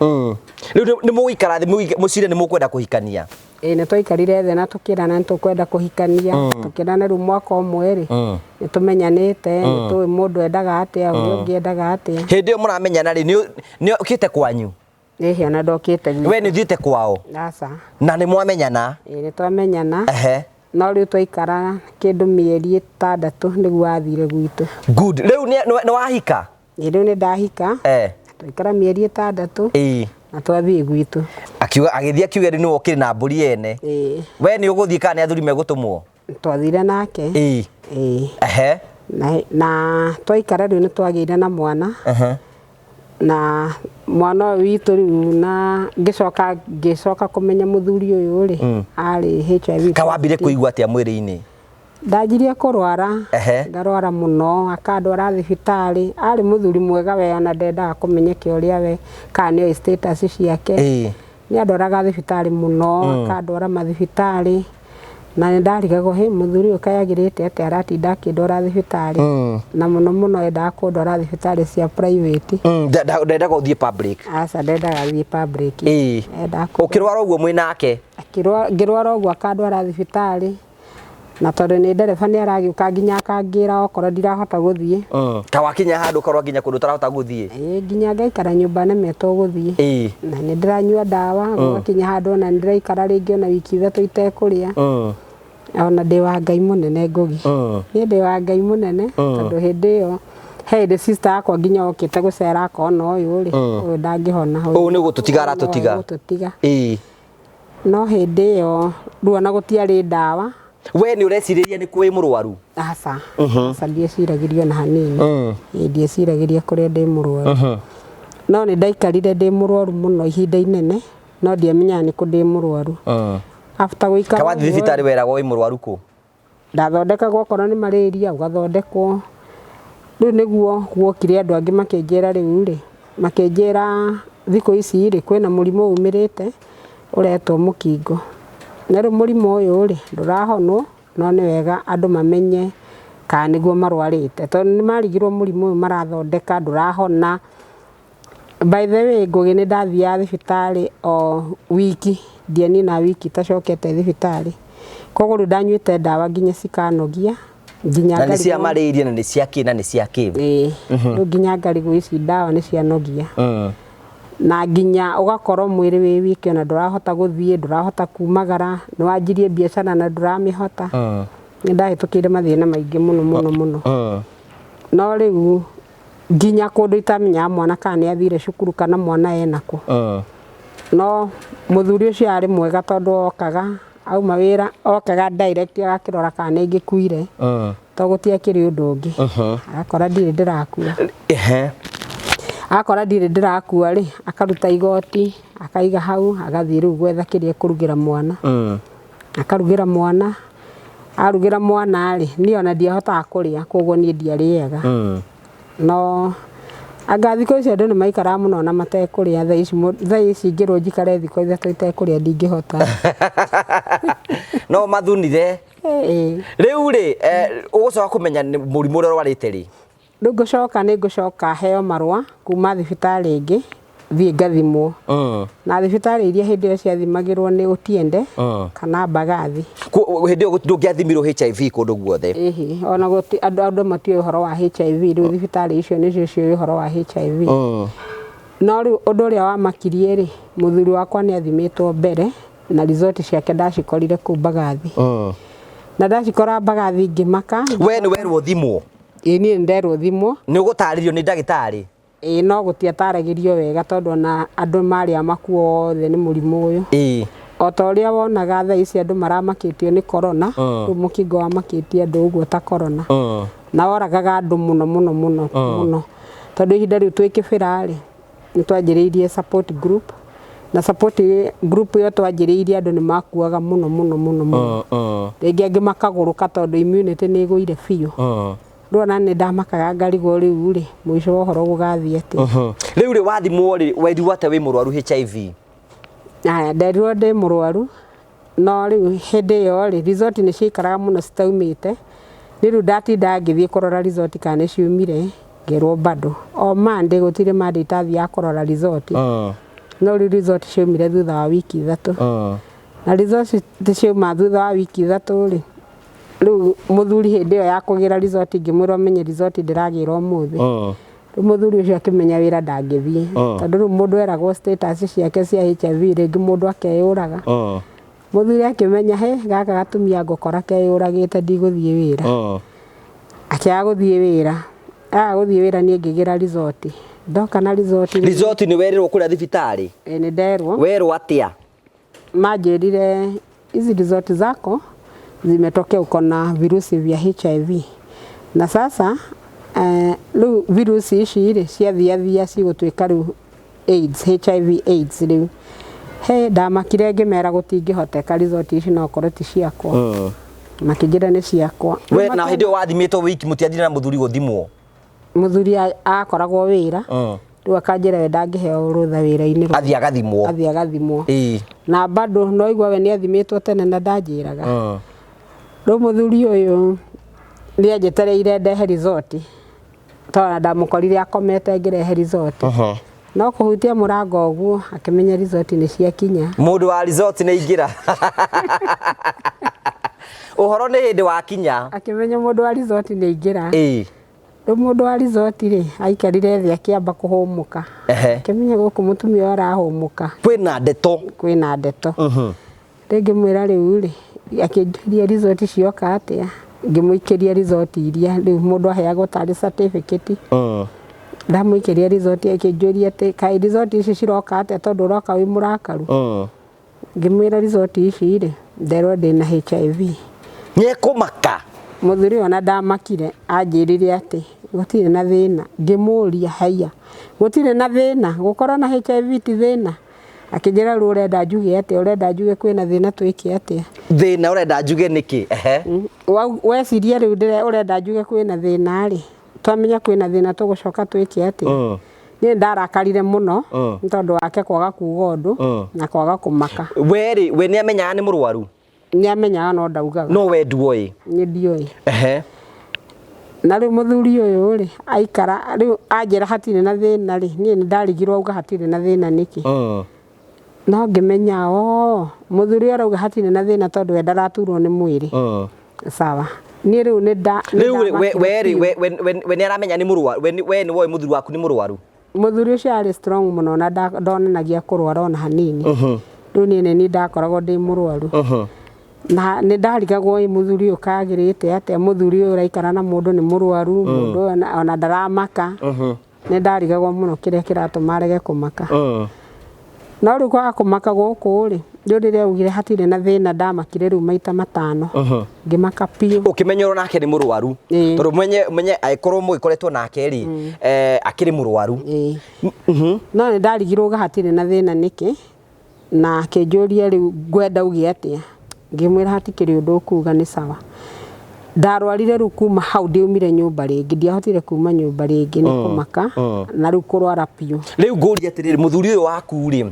Rĩu nĩ mũgũikara thĩ mũcire nĩ mũkwenda kũhikania? Ĩĩ, nĩ twaikarire thĩ na tũkĩrana nĩ tũkwenda kũhikania. Tũkĩrana rĩu mwaka ũmwe rĩ, nĩ tũmenyanĩte, nĩ tũĩ mũndũ endaga atĩa, ũrĩa ũngĩ endaga atĩa. Hĩndĩ ĩyo mũramenyana rĩ, nĩ ũkĩte kwanyu? Ĩhĩ, ona ndokĩte gwitũ. We nĩ ũthiĩte kwao? Aca. Na nĩ mwamenyana? Ĩĩ, nĩ twamenyana. Ehe. No rĩu twaikara kĩndũ mĩeri 6 nĩguo athire gwitũ. Good. Rĩu nĩ wahika? Ĩĩ, rĩu nĩ ndahika. Twaikara mĩeri 6. Ĩĩ. Na twathiĩ gwitũ. Akiuga, agĩthiĩ akiuga rĩu nĩwe ũkĩrĩ na mbũri ene. Ĩĩ. We nĩ ũgũthiĩ kana nĩ athuri megũtũmwo? Twathire nake. Ĩĩ. Ĩĩ. Ehe. Na twaikara rĩu nĩ twagĩire na mwana. Ehe. Na mwana ũyũ witũ rĩu na ngĩcoka kũmenya mũthuri ũyũ rĩ, arĩ HIV. Ka wambire kũigua atĩa mwĩrĩ-inĩ? Ndanjirie kũrwara. Ehe. Ngarwara mũno, akandwara thibitarĩ. Arĩ mũthuri mwega we, ona ndendaga kũmenyeke ũrĩa we, kana nĩoĩ status ciake. Ĩĩ. Nĩ andwaraga thibitarĩ mũno, akandwara mathibitarĩ. Na nĩ ndarigagwo, hĩ, mũthuri ũyũ kaĩ agĩrĩte atĩa aratinda akĩndwara thibitarĩ. Na mũno mũno endaga kũndwara thibitarĩ cia private. Ndendaga ũthiĩ public. Aca, ndendaga thiĩ public. Ĩĩ. Endaga kũndwara. Ũkĩrwara ũguo mwĩ nake? Ngĩrwara ũguo akandwara thibitarĩ. Na tondũ nĩ ndereba nĩ aragĩũka nginya akangĩra okorwo ndirahota gũthiĩ. Ta wakinya handũ ũkorwo nginya kũndũ ũtarahota gũthiĩ? Ĩĩ, nginya ngaikara nyũmba nemetwo gũthiĩ. Ĩĩ. Na nĩ ndĩranyua ndawa, gũgakinya handũ ona nĩ ndĩraikara rĩngĩ ona wiki 3 itekũrĩa. Ona ndĩ wa Ngai mũnene Ngũgi. Niĩ ndĩ wa Ngai mũnene, tondũ hĩndĩ ĩyo, he hĩndĩ sister yakwa nginya okĩte gũcera akona ũyũ rĩ, ũyũ ndangĩhona. Ũyũ nĩ gũtũtiga aratũtiga. Ũyũ gũtũtiga. Ĩĩ. No hĩndĩ ĩyo, rĩu ona gũtiarĩ ndawa. We nĩ ũrecirĩria nĩ kwĩ mũrwaru? Aca. Aca, ndieciragĩria ona hanini. Ĩĩ, ndieciragĩria kũrĩa ndĩ mũrwaru. No nĩ ndaikarire ndĩ mũrwaru mũno ihinda inene, no ndiamenyaga nĩ kũ ndĩ mũrwaru. After gũikara Ka wathiĩ ũguo thibitarĩ weragwo wĩ mũrwaru kũ? Ndathondekagwo okorwo nĩ malaria ũgathondekwo. Rĩu nĩguo guokire andũ angĩ makĩnjĩra rĩu rĩ, makĩnjĩra thikũ ici rĩ, kwĩna mũrimũ umĩrĩte ũretwo mũkingo. Na rĩu mũrimũ ũyũ rĩ, ndũrahonwo no nĩ wega andũ mamenye kana nĩguo marwarĩte. Tondũ nĩ marigirwo mũrimũ ũyũ marathondeka ndũrahona. By the way Ngũgĩ nĩ ndathiaga thibitarĩ o wiki, ndianina wiki itacokete thibitarĩ. Koguo rĩu ndanyuĩte ndawa nginya cikanogia, nginya Na nĩ cia ngarigwo- malaria na nĩ cia kĩ na nĩ cia kĩ. Ĩĩ, rĩu nginya ngarigwo ici ndawa nĩ cianogia. Na nginya ũgakorwo mwĩrĩ wĩ wiki ona ndũrahota gũthiĩ, ndũrahota kumagara, nĩ wanjirie biacara na ndũramĩhota. Nĩ ndahĩtũkĩire mathĩna maingĩ mũno mũno mũno. No rĩu nginya kũndũ itamenyaga mwana kana nĩ athire cukuru kana mwana enakũ. No mũthuri ũcio arĩ mwega tondũ okaga auma wĩra okaga direct agakĩrora kana nĩ ngĩkuire to gũtiakĩrĩ ũndũ ũngĩ. Agakora ndirĩ ndĩrakua. Akora ndirĩ ndĩrakua rĩ, akaruta igoti akaiga hau agathiĩ rĩu gwetha kĩrĩa ekũrugĩra mwana. Akarugĩra mwana, arugĩra mwana rĩ, niĩ ona ndiahotaga kũrĩa koguo niĩ ndiarĩaga. No anga thikũ ici andũ nĩ maikaraga mũno na matekũrĩa, thaa ici ingĩrwo njikare thikũ 3 itekũrĩa ndingĩhota. No mathunire. Ĩĩ. Rĩu rĩ, ũgũcoka kũmenya nĩ mũrimũ ũrĩa ũrwarĩte rĩ? Rĩu ngũcoka nĩ ngũcoka heo marũa kuma thibitarĩ ĩngĩ thiĩ ngathimwo. Na thibitarĩ iria hĩndĩ ĩyo ciathimagĩrwo nĩ Ũtiende kana Mbagathi. Hĩndĩ ĩyo ndũngĩathimirwo HIV kũndũ guothe. Ĩhĩ, ona gũti, andũ matiũĩ ũhoro wa HIV, rĩu thibitarĩ icio nĩcio ciũĩ ũhoro wa HIV. No rĩu ũndũ ũrĩa wamakirie rĩ, mũthuri wakwa nĩ athimĩtwo mbere na result ciake ndacikorire kũu Mbagathi. Na ndacikora Mbagathi ngĩmaka. We nĩ werwo thimwo? Ĩĩ niĩ nĩ nderwo thimwo. Nĩ ũgũtarĩrio nĩ ndagĩtarĩ? Ĩĩ no gũtiataragĩrio wega tondũ ona andũ marĩ amaku othe nĩ mũrimũ ũyũ. O ta ũrĩa wonaga thaa ici andũ maramakĩtio nĩ corona, rĩu mũkingo wamakĩtie andũ ũguo ta corona. Na woragaga andũ mũno mũno mũno mũno. Tondũ ihinda rĩu twĩ Kĩbĩra rĩ, nĩ twanjĩrĩirie support group. Na support group ĩyo twanjĩrĩirie andũ nĩ makuaga mũno mũno mũno mũno. Rĩngĩ angĩ makagũrũka tondũ immunity nĩ ĩgũire biũ. Rĩu ona nĩ ndamakaga ngarigwo rĩu rĩ, mũico wa ũhoro gũgathiĩ atĩa. Rĩu rĩ wathimwo rĩ, werirwo atĩa wĩ mũrwaru HIV? Aya, nderirwo ndĩ mũrwaru, no rĩu hĩndĩ ĩyo rĩ, result nĩ ciaikaraga mũno citaumĩte. Nĩ rĩu ndatindaga ngĩthiĩ kũrora result kana nĩ ciumire, ngĩrwo bado. O Monday gũtirĩ Monday itathiaga kũrora result. No rĩu result ciaumire thutha wa wiki 3. Na result ciauma thutha wa wiki 3 rĩ, rĩu mũthuri hĩndĩ ĩyo ya kũgĩra result ngĩmwĩra ũmenye result ndĩragĩra ũmũthĩ. Rĩu mũthuri ũcio akĩmenya wĩra ndangĩthiĩ. Tondũ rĩu mũndũ eragwo status ciake cia HIV rĩngĩ mũndũ akeyũraga. Mũthuri akĩmenya he gaka gatumia ngũkora keyũragĩte ndigũthiĩ wĩra. Akĩaga gũthiĩ wĩra. Aga gũthiĩ wĩra niĩ ngĩgĩra result. Ndoka na result rĩ- Result nĩ werirwo kũrĩa thibitarĩ? Ĩĩ nĩ nderwo. Werwo atĩa? Manjĩrire hizi result zako zimetokea uko na virusi vya HIV. Na sasa rĩu virusi ici rĩ ciathiathia cigũtuĩka rĩu AIDS, HIV AIDS rĩu. He ndamakire ngĩmera gũtingĩhoteka result ici no korwo ti ciakwa. Makĩnjĩra nĩ ciakwa. We na hĩndĩ ĩyo wathimĩtwo wiki mũtiathire na mũthuri gũthimwo? Mũthuri akoragwo wĩra. Rĩu akanjĩra we ndangĩheo rũtha wĩra-inĩ. Athiĩ agathimwo. Athiĩ agathimwo. Na bado no igua we nĩ athimĩtwo tene na ndanjĩraga. Rĩu mũthuri ũyũ nĩ anjetereire ndehe result. Tondũ ndamũkorire akomete ngĩrehe result. No kũhutia mũrango ũguo akĩmenya result nĩ ciakinya. Mũndũ wa result nĩ aingĩra. Ũhoro nĩ hĩndĩ wakinya. Akĩmenya mũndũ wa result nĩ aingĩra. Rĩu mũndũ wa result rĩ, aikarire thĩ akĩamba kũhũmũka. Akĩmenya gũkũ mũtumia ũyũ arahũmũka. Kwĩna ndeto. Kwĩna ndeto. Rĩu ngĩmwĩra rĩu rĩ, akĩnjũria result cioka atĩa. Ngĩmũikĩria result iria rĩu mũndũ aheagwo tarĩ certificate. Ndamũikĩria result akĩnjũria atĩ kaĩ result ici ciroka atĩa tondũ ũroka wĩ mũrakaru. Ngĩmwĩra result ici rĩ, nderwo ndĩna HIV. Nĩekũmaka. Mũthuri ona ndamakire anjĩrire atĩ gũtirĩ na thĩna. Ngĩmũria haiya, gũtirĩ na thĩna, gũkorwo na HIV ti thĩna. Akĩnjĩra rĩu ũrenda njuge atĩa, ũrenda njuge kwĩna thĩna twĩke atĩa? Thĩna ũrenda njuge nĩkĩ? Ehe. Weciria rĩu ũrenda njuge kwĩna thĩna rĩ, twamenya kwĩna thĩna tũgũcoka twĩke atĩa? Niĩ ndarakarire mũno nĩ tondũ wake kwaga kuga ũndũ na kwaga kũmaka. We rĩ, we nĩ amenyaga nĩ mũrwaru? Nĩ amenyaga no ndaugaga. No we nduoĩ? Niĩ ndioĩ. Ehe. Na rĩu mũthuri ũyũ rĩ, aikara rĩu anjĩra hatirĩ na thĩna rĩ, niĩ nĩ ndarigirwo auga hatirĩ na thĩna nĩkĩ. No ngĩmenya oo, mũthuri ũyũ arauga hatirĩ na thĩna tondũ we ndaraturwo nĩ mwĩrĩ. Sawa. Niĩ rĩu nĩ nda Rĩu rĩ, we we rĩ, we we we nĩ aramenya nĩ mũrwaru, we we nĩ woĩ mũthuri waku nĩ mũrwaru? Mũthuri ũcio arĩ strong mũno na ndonanagia kũrwara ona hanini. Rĩu niĩ nĩ niĩ ndakoragwo ndĩ mũrwaru. Na nĩ ndarigagwo ĩ mũthuri ũyũ kagĩrĩte atĩa, mũthuri ũyũ ũraikara na mũndũ nĩ mũrwaru, mũndũ ũyũ ona ndaramaka. Nĩ ndarigagwo mũno kĩrĩa kĩratũma arege kũmaka. No rĩu kwaga kũmaka gũkũ rĩ, rĩu rĩrĩa augire hatirĩ na thĩna ndamakire rĩu maita matano. Ngĩmaka biũ. Ũkĩmenya nake nĩ mũrwaru. Tondũ menye menye angĩkorwo mũgĩkoretwo nake rĩ, akĩrĩ mũrwaru. No nĩ ndarigirwo hatirĩ na thĩna nĩkĩ, na akĩnjũria rĩu ngwenda uge atĩa. Ngĩmwĩra hatikĩrĩ ũndũ ũkuga nĩ sawa. Ndarwarire rĩu kuma hau ndiumire nyũmba rĩngĩ, ndiahotire kuma nyũmba rĩngĩ nĩ kũmaka na rĩu kũrwara biũ. Rĩu ngũrie atĩrĩrĩ, mũthuri ũyũ waku rĩ,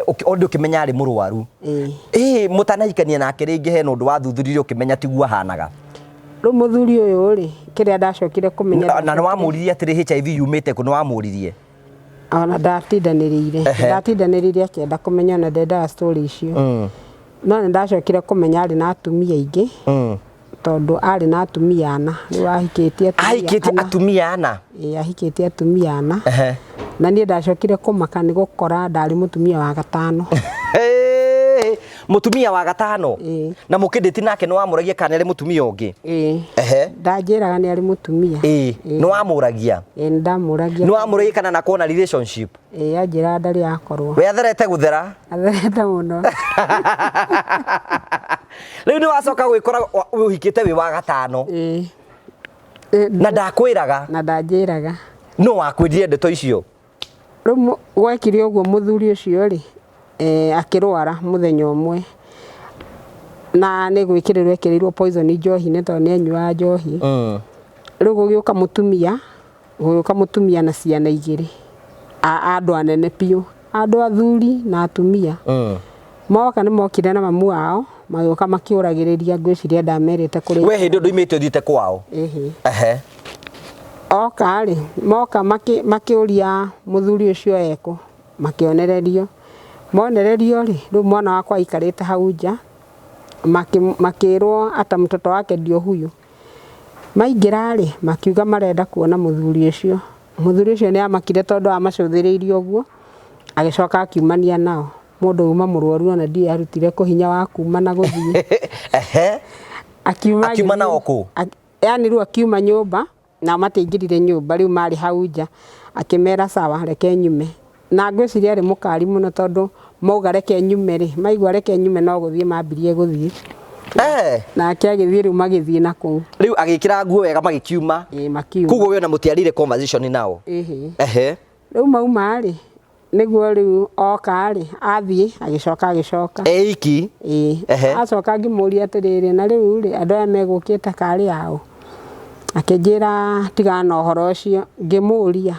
ũndũ ũkĩmenya arĩ mũrwaru, ĩ mũtanahikania nake rĩngĩ hena ũndũ wathuthuririe ũkĩmenya tiguo ahanaga? Rĩu mũthuri ũyũ rĩ, kĩrĩa ndacokire kũmenya, Na nĩ wamũririe atĩrĩ HIV yumĩte kũ, nĩ wamũririe? Ona ndatindanĩrĩire, ndatindanĩrĩire akĩenda kũmenya, ona ndendaga story icio. No nĩ ndacokire kũmenya arĩ na atumia aingĩ, tondũ arĩ na atumia ana. Rĩu ahikĩtie atumia Ahikĩtie ana. atumia ana? Ĩĩ, ahikĩtie atumia ana. Na niĩ ndacokire kũmaka nĩ gũkora ndarĩ mũtumia wa gatano. Mũtumia wa gatano? Ĩĩ. Na mũkĩndĩti nake nĩ wamũragia kana nĩ arĩ mũtumia ũngĩ? Ĩĩ. Ehe. Ndanjĩraga nĩ arĩ mũtumia. Ĩĩ, nĩ wamũragia? Ĩĩ, nĩ ndamũragia. Nĩ wamũragia kana nakuona relationship? Ĩĩ, anjĩraga ndarĩ akorwo. We atherete gũthera? Atherete mũno. Rĩu nĩ wacoka gwĩkora ũhikĩte wĩ wa gatano. Ĩĩ. Na ndakwĩraga? Na ndanjĩraga. No wakwĩrire ndeto icio? Rĩu gwekire ũguo mũthuri ũcio rĩ, akĩrwara mũthenya ũmwe. Na nĩ gwĩkĩrĩrwo ekĩrĩirwo poison njohi-inĩ tondũ nĩ anyuaga njohi. Rĩu gũgĩũka mũtumia, gũgĩũka mũtumia na ciana igĩrĩ. Andũ anene biũ, andũ athuri na atumia. Moka nĩ mokire na mamu wao, magĩũka makĩũragĩrĩria, ngwĩciria ndamerĩte kũrĩa. We hĩndĩ ĩyo ndũimĩte ũthiĩte kwao? Ĩhĩ. Ehe. Oka rĩ, moka makĩũria mũthuri ũcio ekũ, makĩonererio. Monererio rĩ, rĩu mwana wakwa aikarĩte hau nja, makĩrwo ata mtoto wake ndio huyu. Maingĩra rĩ, makiuga marenda kuona mũthuri ũcio. Mũthuri ũcio nĩ amakire tondũ amacũthĩrĩirie ũguo, agĩcoka akiumania nao. Mũndũ uma mũrwaru ona ndiũĩ arutire kũ hinya wa kuma na gũthiĩ. Ehe. Akiuma Akiuma nao kũ? Yani rĩu akiuma nyũmba, nao matiaingĩrire nyũmba, rĩu marĩ hau nja. Akĩmera sawa, reke nyume. Na ngwĩciria arĩ mũkari mũno tondũ mauga reke nyume rĩ, maigua reke nyume no gũthiĩ mambirie gũthiĩ. Nake agĩthiĩ rĩu magĩthiĩ na kũu. Rĩu agĩkĩra nguo wega magĩkiuma. Ĩĩ, makiuma. Koguo we ona mũtiarire conversation nao. Ĩhĩ. Ehe. Rĩu mauma rĩ, nĩguo rĩu oka rĩ, athiĩ agĩcoka agĩcoka. Eiki. Ĩĩ. Ehe. Acoka ngĩmũria atĩrĩrĩ, na rĩu rĩ, andũ aya megũkĩte karĩ ao? Akĩnjĩra tigana na ũhoro ũcio. Ngĩmũria,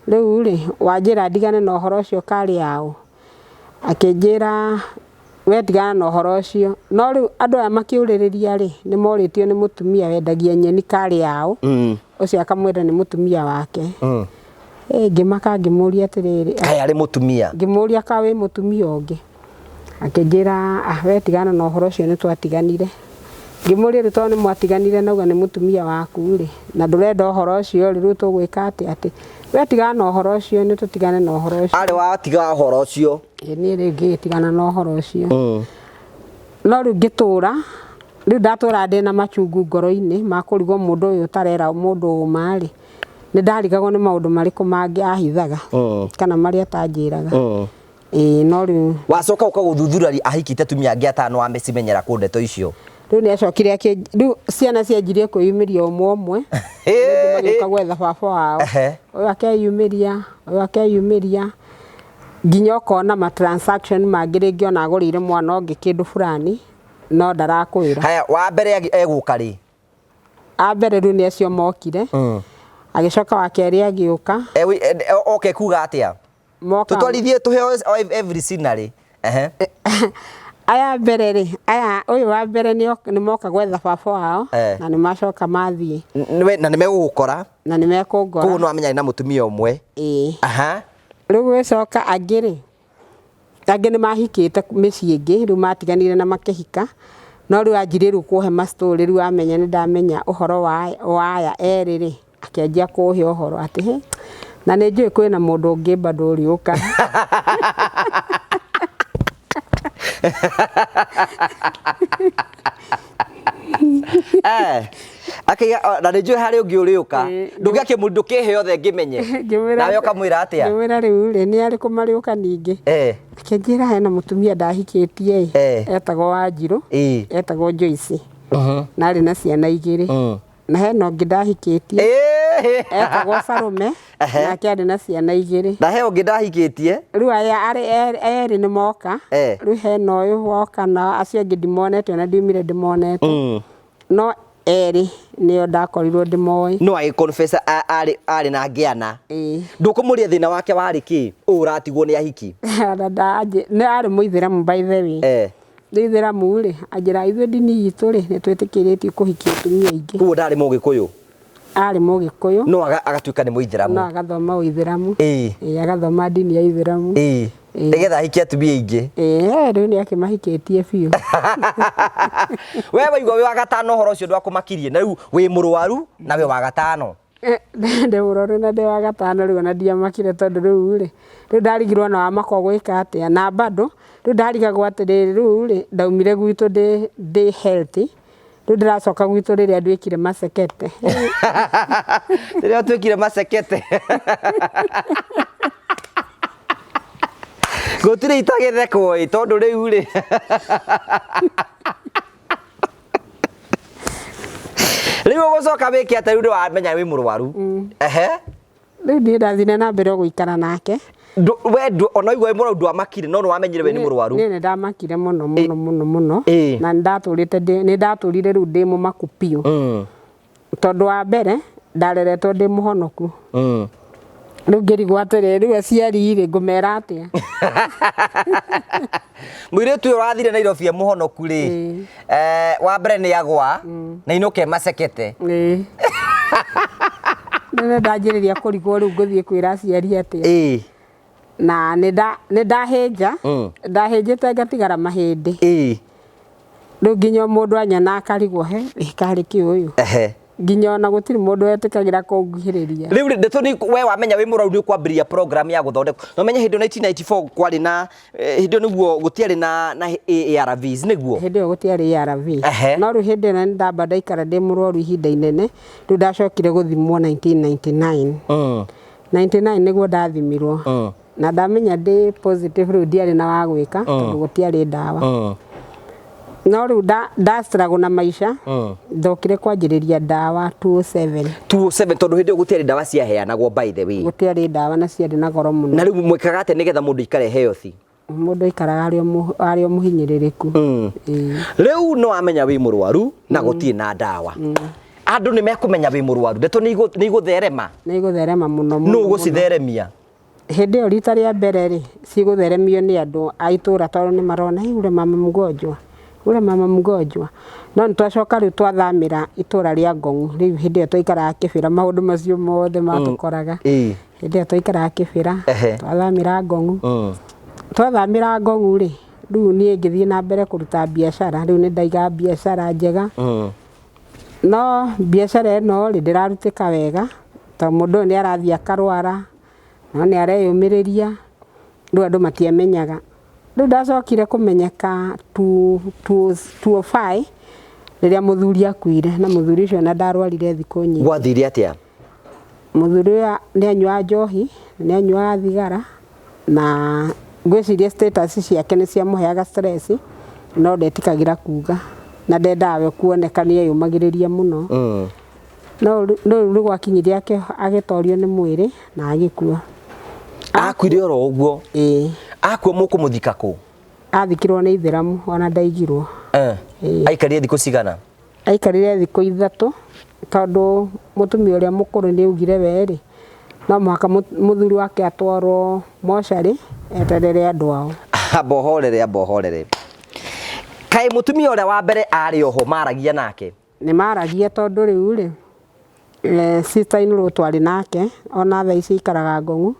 rĩu rĩ, wanjĩra ndigane na ũhoro ũcio karĩ ao? Akĩnjĩra we tigana na ũhoro ũcio. No rĩu andũ aya makĩũrĩrĩria rĩ, nĩ morĩtio nĩ mũtumia wendagia nyeni karĩ ao. Ũcio akamwĩra nĩ mũtumia wake. Ngĩmaka ngĩmũria atĩrĩrĩ, Kaĩ arĩ mũtumia? Ngĩmũria ka wĩ mũtumia ũngĩ? Akĩnjĩra we tigana na ũhoro ũcio nĩ twatiganire. Ngĩmũria rĩu tondũ nĩ mwatiganire na uga nĩ mũtumia waku rĩ, na ndũrenda ũhoro ũcio rĩ, rĩu tũgwĩka atĩa? Atĩ we tigana na ũhoro ũcio, nĩ tũtigane na ũhoro ũcio. Arĩ watiga ũhoro ũcio? Ĩĩ, niĩ rĩu ngĩgĩtigana na ũhoro ũcio. No rĩu ngĩtũra, rĩu ndatũra ndĩna machungu ngoro-inĩ ma kũrigwo mũndũ ũyũ ũtarera mũndũ ũma rĩ, nĩ ndarigagwo nĩ maũndũ marĩkũ mangĩ ahithaga, kana marĩa atanjĩraga. Ĩĩ, no rĩu wacoka ũkagũthuthuria ahikĩte atumia angĩ atano amecimenyera kũ ndeto icio? Rĩu nĩ acokire rĩu ciana cianjirie kwĩyumĩria ũmwe ũmwe, rĩngĩ magĩũka gwetha baba wao. Ũyũ akeyumĩria, ũyũ akeyumĩria. Nginya ũkona ma transaction mangĩ rĩngĩ ona agũrĩire mwana ũngĩ kĩndũ fulani no ndarakwĩra. Haya, wa mbere egũka rĩ? A mbere rĩu nĩ acio mokire. Agĩcoka wa kerĩ agĩũka. Oke kuga atĩa? Moka Tũtwarithie tũheo every scenery. Ehe. Aya mbere rĩ, aya ũyũ wa mbere nĩ moka gwetha baba wao na nĩ macoka mathiĩ. Na nĩ megũgũkora. Na nĩ mekũngora. Koguo nĩ wamenya na mũtumia ũmwe. Ĩĩ. Aha. Rĩu gwĩcoka angĩ rĩ, angĩ nĩ mahikĩte mĩciĩ ĩngĩ, rĩu matiganire na makĩhika, no rĩu anjirie rĩu kũhe ma story rĩu amenya nĩ ndamenya ũhoro wa aya erĩ rĩ, akĩanjia kũhe ũhoro atĩ hĩ, na nĩ njũĩ kwĩna mũndũ ũngĩ bado ũrĩũka. Akĩiga na nĩ njũĩ harĩ ũngĩ ũrĩũka. Ndũngĩakĩmũ ndũkĩhe othe ngĩmenye. Nawe ũkamwĩra atĩa? Ngĩmwĩra rĩu rĩ, nĩ arĩkũ marĩũka ningĩ? Akĩnjĩra hena mũtumia ndahikĩtie ĩ, etagwo Wanjirũ, etagwo Joyce, na arĩ na ciana igĩrĩ. Na hena ũngĩ ndahikĩtie, etagwo Salome, nake arĩ na ciana igĩrĩ. Na he ũngĩ ndahikĩtie. Rĩu aya erĩ nĩ moka, rĩu hena ũyũ woka na acio angĩ ndimonete ona ndiumire ndĩmonete. No erĩ nĩo ndakorirwo ndĩmoĩ. No agĩ confess arĩ na ngĩana. Ndũkũmũria thĩna wake warĩ kĩ? Ũũ ũratigwo nĩ ahiki. Nĩ arĩ mũithĩramu by the way. Nĩ ithĩramu rĩ, anjĩra ithuĩ ndini itũ rĩ, nĩ twĩtĩkĩrĩtio kũhikia atumia aingĩ. Koguo ndarĩ mũgĩkũyũ? Arĩ mũgĩkũyũ. No agatuĩka nĩ mũithĩramu. No agathoma ũithĩramu. Ĩĩ, agathoma ndini ya ithĩramu. Nĩgetha ahikie atumia aingĩ. Ĩĩ, rĩu nĩ akĩmahikĩtie biũ. We waigua wĩ wa gatano ũhoro ũcio ndwakũmakirie, na rĩu wĩ mũrwaru na wĩ wa gatano. Ndĩ mũrwaru na ndĩ wa gatano rĩu ona ndiamakire tondũ rĩu rĩ, rĩu ndarigirwo ona wamaka ũgwĩka atĩa na bado rĩu ndarigagwo atĩrĩrĩ rĩu rĩ, ndaumire gwitũ ndĩ healthy, rĩu ndĩracoka gwitũ rĩrĩa nduĩkire macekete. Rĩrĩa ũtuĩkire macekete. Gũtirĩ itagĩthekwo ĩ tondũ rĩu rĩ. Rĩu ũgũcoka wĩke atĩa rĩu nĩwamenya wĩ mũrwaru? Ehe. Rĩu niĩ ndathire na mbere o gũikara nake. We ona waigua wĩ mũrwaru ndwamakire no nĩwamenyire we nĩ mũrwaru. Niĩ nĩndamakire mũno mũno mũno mũno na nĩndatũrĩte nĩndatũrire rĩu ndĩ mũmaku biũ. Tondũ wa mbere ndareretwo ndĩ mũhonoku. Rĩu ngĩrigwo atĩrĩrĩ, rĩu aciari rĩ ngũmera atĩa? Mũirĩtu ũyũ ũrathire Nairobi e mũhonoku rĩ, wa mbere nĩ agwa na inũke macekete. Rĩu ndanjĩrĩria kũrigwo rĩu ngũthiĩ kwĩra aciari atĩa. Na nĩ ndahĩnja, ndahĩnjĩte ngatigara mahĩndĩ. Rĩu nginya mũndũ anyona akarigwo he karĩ kĩ ũyũ. Nginya ona gũtirĩ mũndũ wetĩkagĩra kũnguhĩrĩria. Rĩu ndeto nĩ we wamenya wĩ mũrwaru nĩ ũkwambĩrĩria program ya gũthondekwo. Na ũmenye hĩndĩ ĩyo 1994 kwarĩ na hĩndĩ ĩyo nĩguo gũtiarĩ na ARVs nĩguo? Hĩndĩ ĩyo gũtiarĩ ARV. No rĩu hĩndĩ ĩyo nĩ ndamba ndaikara ndĩ mũrwaru ihinda inene, rĩu ndacokire gũthimwo 1999. 99 nĩguo ndathimirwo. Na ndamenya ndĩ positive rĩu ndiarĩ na wa gwĩka tondũ gũtiarĩ ndawa. No rĩu nda struggle na maica, ndokire kwanjĩrĩria ndawa 207. 207 tondũ hĩndĩ ĩyo gũtiarĩ ndawa ciaheanagwo by the way. Gũtiarĩ ndawa na ciarĩ na goro mũno. Na rĩu mwĩkaga atĩa nĩgetha mũndũ aikare healthy? Mũndũ aikaraga arĩ o mũhinyĩrĩrĩku. Rĩu nĩ wamenya wĩ mũrwaru na gũtirĩ na ndawa. Andũ nĩ mekũmenya wĩ mũrwaru, ndeto nĩ igũtherema. Nĩ igũtherema mũno mũno. Nũ ũgũcitheremia? Hĩndĩ ĩyo rita rĩa mbere rĩ, cigũtheremio nĩ andũ a itũra tondũ nĩ marona hey, ule mama mgonjwa, ule mama mgonjwa. No nĩ twacoka rĩu twathamĩra itũra rĩa Ngong'u, rĩu hĩndĩ ĩyo twaikaraga Kĩbĩra, maũndũ macio mothe matũkoraga. Hĩndĩ ĩyo twaikaraga Kĩbĩra, twathamĩra Ngong'u. Twathamĩra Ngong'u rĩ, rĩu niĩ ngĩthiĩ na mbere kũruta biacara, rĩu nĩ ndaiga biacara njega. No biacara ĩno rĩ, ndĩrarutĩka wega, tondũ mũndũ ũyũ nĩ arathiĩ akarwara, no nĩ areyũmĩrĩria, rĩu andũ matiamenyaga. Rĩu ndacokire kũmenyeka 205 rĩrĩa mũthuri akuire, na mũthuri ũcio ona ndarwarire thikũ nyingĩ. Gwathire atĩa? Mũthuri ũyũ nĩ anyuaga njohi, nĩ anyuaga thigara, na ngwĩciria status ciake nĩ ciamũheaga stress, no ndetĩkagĩra kuga, na ndendaga we kuoneka nĩ eyũmagĩrĩria mũno. No rĩu nĩ gwakinyire agĩtorio nĩ mwĩrĩ na agĩkua. Akuire oro ũguo? Ĩĩ. Akua mũkũmũthika kũ? Athikirwo nĩ ithĩramu, ona ndaigirwo. Aikarire thikũ cigana? Aikarire thikũ 3 tondũ mũtumia ũrĩa mũkũrũ nĩ augire we-rĩ, no mũhaka mũthuri wake atwarwo mocarĩ eterere andũ ao. Amba ũhorere, amba ũhorere. Kaĩ mũtumia ũrĩa wa mbere arĩ oho maragia nake? Nĩ maragia tondũ rĩu rĩ, sister in law twarĩ nake ona thaa ici aikaraga Ngong'u,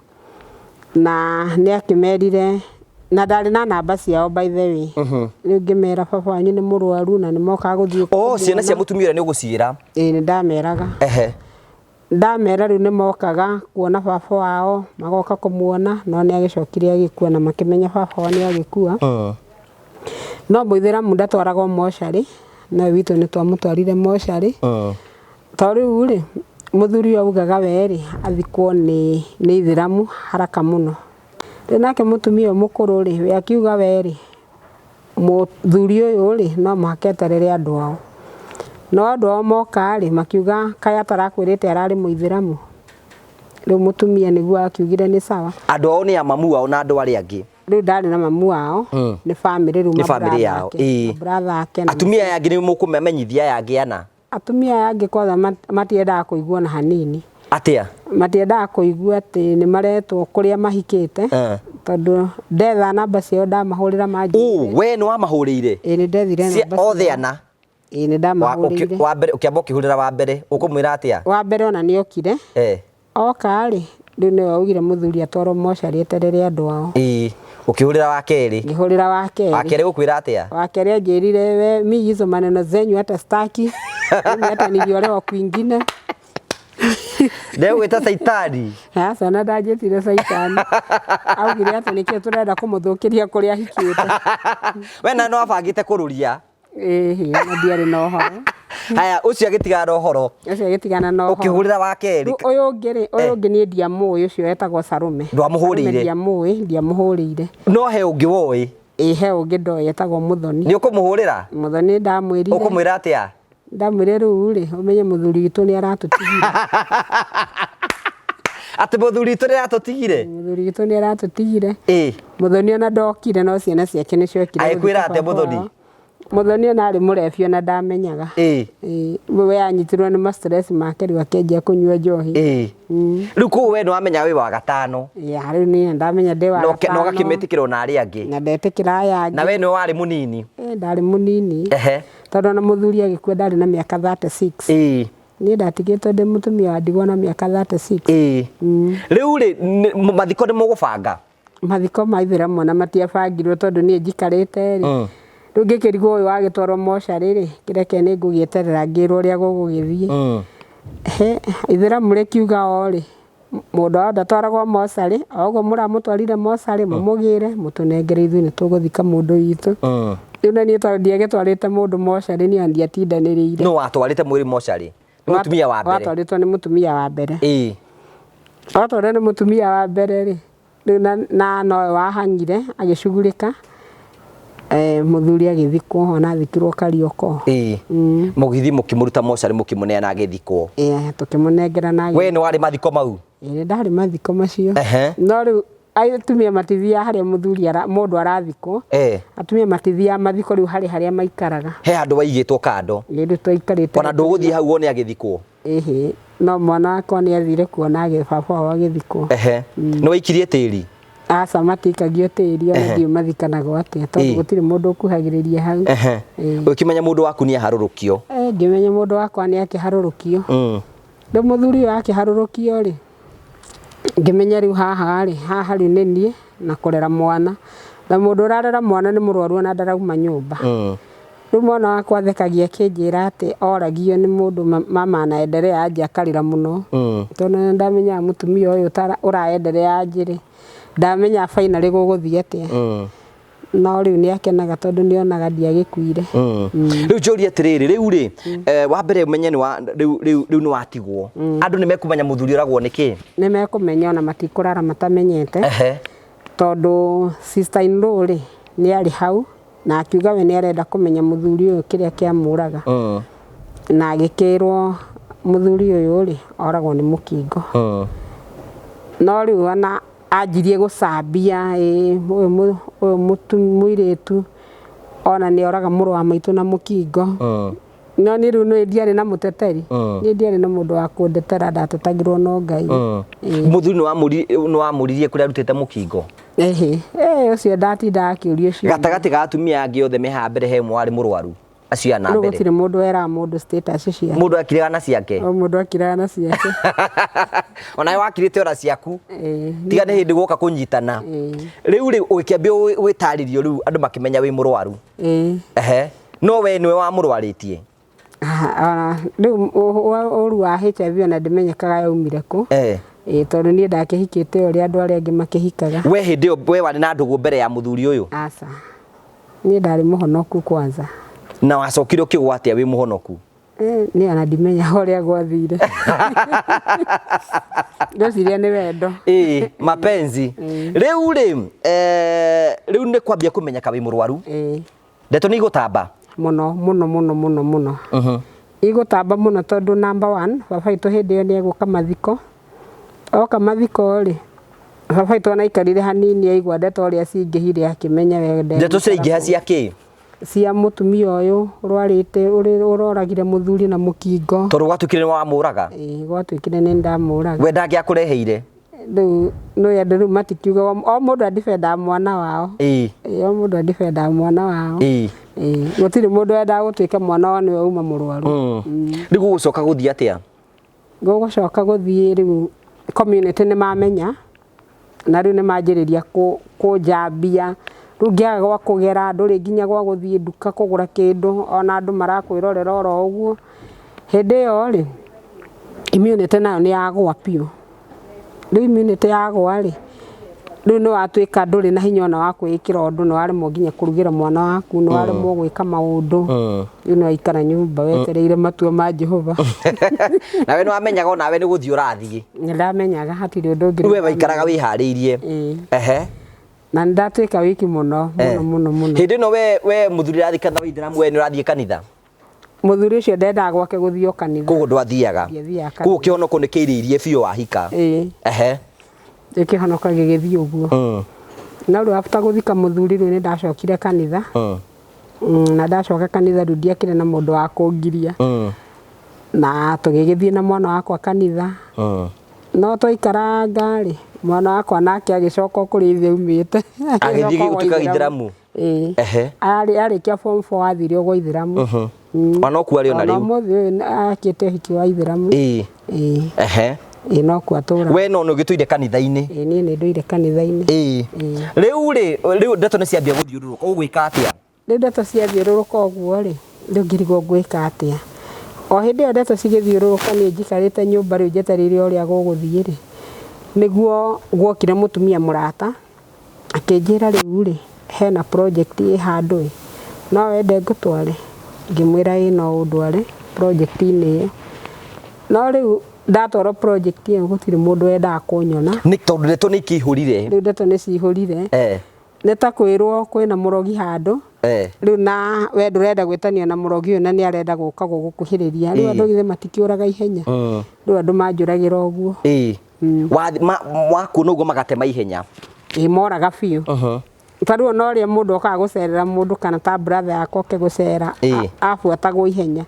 na nĩ akĩmerire, na ndarĩ na namba ciao by the way. Rĩu ngĩmera baba wanyu nĩ mũrwaru na nĩ mokaga gũthiĩ Oh, ciana cia kũmuona. mũtumia ũrĩa nĩ ũgũciĩra? Ĩĩ, nĩ ndameraga. Ndamera rĩu nĩ mokaga kuona baba wao, magoka kũmuona, no nĩ agĩcokire agĩkua na makĩmenya baba wao nĩ agĩkua. No mũithĩramu ndatwaragwo mocarĩ, no witũ nĩ twamũtwarire mocarĩ. To rĩu rĩ, mũthuri ũyũ augaga we rĩ, athikwo nĩ ithĩramu haraka mũno. Rĩu nake mũtumia ũyũ mũkũrũ rĩ, we akiuga we rĩ, mũthuri ũyũ rĩ, no mũhaka eterere andũ ao. No andũ ao moka rĩ, makiuga kaĩ atarakwĩrĩte ararĩ mũithĩramu. Rĩu mũtumia nĩguo akiugire nĩ sawa. Andũ ao nĩ a mamu wao na andũ arĩa angĩ. Rĩu ndarĩ na mamu wao, nĩ famĩlĩ rĩu Nĩ famĩlĩ yao, ĩĩ. mabrother ake na Atumia aya angĩ nĩ mũkũmamenyithia aya angĩ ana? Atumia aya angĩ kwanza matiendaga kũigua na hanini. Atĩa? Matiendaga kũigua atĩ nĩ maretwo kũrĩa mahikĩte. Tondũ ndetha namba ciao ndamahũrĩra manjĩrire. Ũ, we nĩ wamahũrĩire? Ĩĩ, nĩ ndethire namba ciao. Othe ana? Ĩĩ, nĩ ndamahũrĩire. Wa mbere, ũkĩamba ũkĩhũrĩra wa mbere, ũkũmwĩra atĩa? Wa mbere ona nĩ okire. Oka rĩ, rĩu nĩwe augire mũthuri atwarwo mocarĩ eterere andũ ao. Ĩĩ, ũkĩhũrĩra wa kerĩ. Ngĩhũrĩra wa kerĩ. Wa kerĩ gũkwĩra atĩa? Wa kerĩ anjĩrire we mi hizo maneno zenyu hata staki. Mimi hata niliolewa kwingine. Ndegwĩta Saitani. Aca na ndanjĩtire Saitani. Augire atĩ nĩkĩo tũrenda kũmũthũkĩria kũrĩa ahikĩte. We na no abangĩte kũrũria. Ĩhĩ, na ndiarĩ na ũhoro. Haya, ũcio agĩtigana na ũhoro. Ũcio agĩtigana na ũhoro. Ũkĩhũrĩra wa kerĩ. Rĩu ũyũ ũngĩ rĩ, ũyũ ũngĩ niĩ ndiamũĩ, ũcio etagwo Salome. Ndwamũhũrĩire? Salome ndiamũĩ, ndiamũhũrĩire. No he ũngĩ woĩ? Ĩ, he ũngĩ ndoĩ etagwo Mũthoni. Nĩ ũkũmũhũrĩra? Mũthoni ndamwĩrire. Ũkũmwĩra atĩa? Ndamwĩrire rĩu rĩ, ũmenye mũthuri witũ nĩ aratũtigire. Atĩ mũthuri witũ nĩ aratũtigire? Mũthuri witũ nĩ aratũtigire. Mũthoni ona ndokire, no ciana ciake nĩ ciokire Agĩkwĩra gũthika atĩa baba Mũthoni? wao. Mũthoni ona arĩ mũrebi ona ndamenyaga. Ĩĩ, we anyitirwo nĩ ma stress make rĩu akĩanjia kũnyua njohi. Rĩu koguo we nĩ wamenya wĩ wa gatano. Ya, rĩu niĩ ndamenya ndĩ wa Na gatano. ũgakĩmetĩkĩra ona arĩa angĩ. Na ndetĩkĩra aya angĩ. Na we nĩwe warĩ mũnini. Ĩĩ, ndarĩ mũnini. Tondũ ona mũthuri agĩkua ndarĩ na mĩaka 36. Niĩ ndatigĩtwo ndĩ mũtumia wa ndigwa na mĩaka 36. Rĩu rĩ, mathiko nĩ mũgũbanga? Mathiko ma ithĩramu ona matiabangirwo tondũ niĩ njikarĩte rĩ. Rĩu ngĩkĩrigwo ũyũ wagĩtwarwo mocarĩ rĩ, kĩreke nĩ ngũgĩeterera ngĩrwo ũrĩa gũgũgĩthiĩ. He, ithĩramu rĩkiuga o rĩ, mũndũ wothe atwaragwo mocarĩ, o ũguo mũramũtwarire mocarĩ, mũmũgĩre, mũtũnengere ithuĩ nĩ tũgũthika mũndũ witũ. Rĩu na niĩ tondũ ndiagĩtwarĩte mũndũ mocarĩ, niĩ ndiatindanĩrĩire. Nũ watwarĩte mwĩrĩ mocarĩ? Nĩ mũtumia wa mbere. Watwarĩtwo nĩ mũtumia wa mbere. Watwarĩtwo nĩ mũtumia wa mbere rĩ, rĩu na nowe wahang'ire agĩcugurĩka, mũthuri agĩthikwo, ona athikirwo Kariokor. Mũgĩthiĩ mũkĩmũruta mocarĩ mũkĩmũneana agĩthikwo. Ĩĩ, tũkĩmũnengera na We nĩ warĩ mathiko mau? Ĩĩ, nĩ ndarĩ mathiko macio. No rĩu atumia matithiaga harĩa mũthuri mũndũ arathikwo. Atumia matithiaga mathiko rĩu harĩ harĩa maikaraga. He handũ waigĩtwo kando. Ĩĩ, rĩu twaikarĩte. Ona ndũgũthiĩ hau wone agĩthikwo? Ĩhĩ, no mwana wakwa nĩ athire kuona baba wao agĩthikwo. Nĩ waikirie tĩri? Aca, matiikagio tĩri, ona ndiũĩ mathikanagwo atĩa, tondũ gũtirĩ mũndũ ũkuhagĩrĩria hau. Ũkĩmenya mũndũ waku nĩ aharũrũkio? Ngĩmenya mũndũ wakwa nĩ akĩharũrũkio. Rĩu mũthuri ũyũ akĩharũrũkio rĩ, ngĩmenya rĩu haha rĩ, haha rĩu nĩ niĩ na kũrera mwana. Na mũndũ ũrarera mwana nĩ mũrwaru ona ndarauma nyũmba. Rĩu mwana wakwa athekagia akĩnjĩra atĩ oragio nĩ mũndũ mama anaendelea aje akarĩra mũno. Tondũ nĩ ndamenyaga mũtumia ũyũ ũraendelea aje rĩ, ndamenyaga finally gũgũthiĩ atĩa. No rĩu nĩ akenaga tondũ nĩ onaga ndiagĩkuire. Rĩu njũrie atĩrĩrĩ, rĩu rĩ, wa mbere ũmenye nĩ wa, rĩu, rĩu, rĩu nĩ watigwo. Andũ nĩ mekũmenya mũthuri oragwo nĩ kĩ? Nĩ mekũmenya ona matikũrara matamenyete. Tondũ sister in law rĩ, nĩ arĩ hau na akiuga we nĩ arenda kũmenya mũthuri ũyũ kĩrĩa kĩamũraga. Na agĩkĩrwo mũthuri ũyũ rĩ, oragwo nĩ mũkingo. No rĩu ona Anjirie gũcambia, ĩĩ ũyũ ũyũ mũirĩtu ona nĩ oraga mũrũ wa maitũ na mũkingo. No niĩ rĩu nĩ ndiarĩ na mũteteri, niĩ ndiarĩ na mũndũ wa kũndetera, ndatetagĩrwo no Ngai. Mũthuri nĩ wamũririe kũrĩa arutĩte mũkingo? Ĩhĩ, ũcio ndatindaga akĩũrio ciũria. Gatagatĩ ga atumia angĩ othe me haha mbere he ũmwe warĩ mũrwaru? Acio ana Rĩu mbere. Gũtirĩ mũndũ weraga mũndũ status ciake. Mũndũ akiraga na ciake. O mũndũ akiraga na ciake. Onawe wakirĩte ona ciaku. Ĩĩ. Tiga nĩ hĩndĩ gwoka kũnyitana. Ĩĩ. Rĩu rĩ ũgĩkĩambia gwĩtarĩrio rĩu andũ makĩmenya wĩ mũrwaru. Ĩĩ. Ehe. No we nĩwe wamũrwarĩtie? Rĩu ũru wa HIV ona ndĩmenyekaga yaumire kũ. Ĩĩ, tondũ niĩ ndakĩhikĩte ũrĩa andũ arĩa angĩ makĩhikaga. We hĩndĩ ĩyo we warĩ na ndũgũ mbere ya mũthuri ũyũ? Aca. Niĩ ndarĩ mũhonoku kwanza. Na wacokire ũkĩgwa atĩa wĩ mũhonoku? Niĩ ona ndimenya ũrĩa gwathire. Ngwĩciria nĩ wendo. Ĩĩ, mapenzi. Rĩu rĩ, rĩu nĩ kwambia kũmenyeka wĩ mũrwaru. Ĩĩ. Ndeto nĩ igũtamba? Mũno, mũno, mũno, mũno, mũno. Igũtamba mũno tondũ number one, baba witũ hĩndĩ ĩyo nĩ egũka mathiko. Oka mathiko rĩ, baba witũ ona aikarire hanini aigua ndeto ũrĩa cingĩhire akĩmenya we Ndeto ciraingĩha cia kĩ? Cia mũtumia ũyũ ũrwarĩte, ũroragire mũthuri na mũkingo. Tondũ gwatuĩkire nĩ wamũraga? Ĩĩ, gwatuĩkire nĩ ndamũraga. We ndangĩakũreheire? Rĩu nĩ andũ rĩu matikiuga, o mũndũ adifendaga mwana wao. Ĩĩ. Ĩĩ, o mũndũ adifendaga mwana wao. Ĩĩ. Ĩĩ, gũtirĩ mũndũ wendaga gũtuĩka mwana wao nĩwe uma mũrwaru. Rĩu gũgũcoka gũthiĩ atĩa? Gũgũcoka gũthiĩ rĩu community nĩ mamenya, na rĩu nĩ manjĩrĩria kũnjambia. Rĩu ngĩaga gwa kũgera, ndũrĩ nginya gwa gũthiĩ nduka kũgũra kĩndũ, ona andũ marakwĩrorera oro ũguo. Hĩndĩ ĩyo rĩ, immunity nayo nĩ yagũa biũ. Rĩu immunity yagũa rĩ, rĩu nĩ watuĩka ndũrĩ na hinya ona wa kwĩĩkĩra ũndũ, nĩ waremwo nginya kũrugĩra mwana waku, nĩ waremwo gwĩka maũndũ. Rĩu nĩ waikara nyũmba wetereire matua ma Jehova. Nawe nĩ wamenyaga onawe nĩ gũthiĩ ũrathiĩ? Nĩ ndamenyaga hatirĩ ũndũ ũngĩ. Rĩu we waikaraga wĩharĩirie? Ĩĩ. Ehe. Na nĩ ndatuĩka wiki mũno, mũno, mũno, mũno. Hĩndĩ ĩno we mũthuri ũrathiĩ kanitha wa Ithĩramu, we nĩ ũrathiĩ kanitha? Mũthuri ũcio ndendaga gwake gũthiĩ o kanitha. Koguo ndwathiaga? Ndiathiaga kanitha. Koguo kĩhonoko nĩ kĩirĩirie biũ wahika? Ĩĩ. Ehe. Rĩu kĩhonoko gĩgĩthiĩ ũguo. No rĩu after gũthika mũthuri rĩu nĩ ndacokire kanitha. Na ndacoka kanitha rĩu ndiakĩrĩ na mũndũ wa kũngiria. Na tũgĩgĩthiĩ na mwana wakwa kanitha. No twaikaranga rĩ, mwana wakwa nake agĩcoka o kũrĩa ithe aumĩte. Agĩthiĩ gũtuĩka Gĩithĩramu? Ĩĩ. Ehe. Arĩkia form 4 athire o gwa Ithĩramu. Ona no kuo arĩ ona Ona rĩu? ũmũthĩ ũyũ akĩte ũhiki wa Ithĩramu. Ĩĩ. Ĩĩ. Ehe. Ĩĩ, no kuo atũraga. We no nĩ ũgĩtũire kanitha-inĩ? Ĩĩ, niĩ nĩ ndũire kanitha-inĩ. Ĩĩ. Rĩu rĩ, rĩu ndeto nĩ ciambia gũthiũrũrũka, ũgwĩka atĩa? Rĩu ndeto ciathiũrũrũka ũguo rĩ, rĩu ngĩrigwo ngwĩka atĩa. O hĩndĩ ĩyo ndeto cigĩthiũrũrũka niĩ njikarĩte nyũmba rĩu njetereire ũrĩa gũgũthiĩ rĩ, nĩguo guokire mũtumia mũrata, akĩnjĩra rĩu rĩ, hena project ĩ handũ ĩ, no wende ngũtware? Ngĩmwĩra ĩĩ no ũndware project-inĩ ĩyo. No rĩu ndatwarwo project ĩyo gũtirĩ mũndũ wendaga kũnyona. Nĩ tondũ ndeto nĩ ikĩihũrire. Rĩu ndeto nĩ cihũrire. Nĩ ta kwĩrwo kwĩna mũrogi handũ. Rĩu na we ndũrenda gwĩtanio na mũrogi ũyũ na nĩ arenda gũka gũgũkuhĩrĩria. Rĩu andũ githĩ matikĩũraga ihenya. Rĩu andũ manjũragĩra ũguo. Wakuona ũguo magatema ihenya. Ĩĩ, moraga biũ. Ta rĩu ona ũrĩa mũndũ okaga gũcerera mũndũ kana ta brother yakwa oke gũcera, abuatagwo ihenya.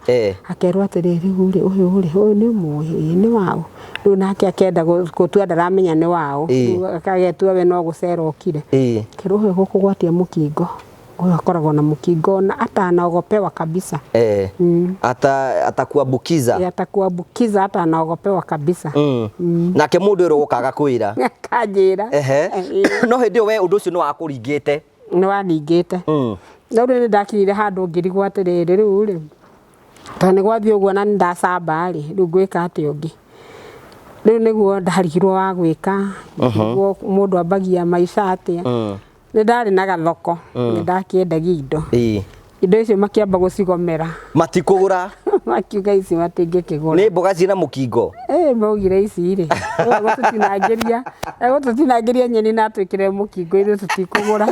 Akerwo atĩrĩrĩ, rĩu rĩ, ũyũ rĩ, ũyũ nĩ ũmũĩ, ĩĩ nĩ waũ. Rĩu nake akenda gũtua ndaramenya nĩ waũ. Rĩu agetua we no gũcera okire. Akerwo ũyũ gũkũgwatia mũkingo. Ũyũ akoragwo na mũkingo na atanaogopewa kabisa. Atakuambukiza. Atakuambukiza, atanaogopewa kabisa. Nake mũndũ ũyũ ũkaga kwĩra. Akanjĩra. Ehe. No hĩndĩ ĩyo we ũndũ ũcio nĩ wakũringĩte. Nĩ waningĩte. No rĩu nĩ ndakinyire handũ ngĩrigwo atĩrĩrĩ, rĩu rĩ, tondũ nĩ gwathiĩ ũguo na nĩ ndacamba rĩ, rĩu ngwĩka atĩa ũngĩ? Rĩu nĩguo ndarigirwo wa gwĩka, nĩguo mũndũ ambagia maica atĩa. Nĩ ndarĩ na gathoko, nĩ ndakĩendagia indo. Indo icio makĩamba gũcigomera. Matikũgũra. Makiuga ici matingĩkĩgũra. Nĩ mboga ciĩna mũkingo. Maugire ici rĩ, egũtũtinangĩria nyeni na atwĩkĩre mũkingo ithuĩ tũtikũgũra.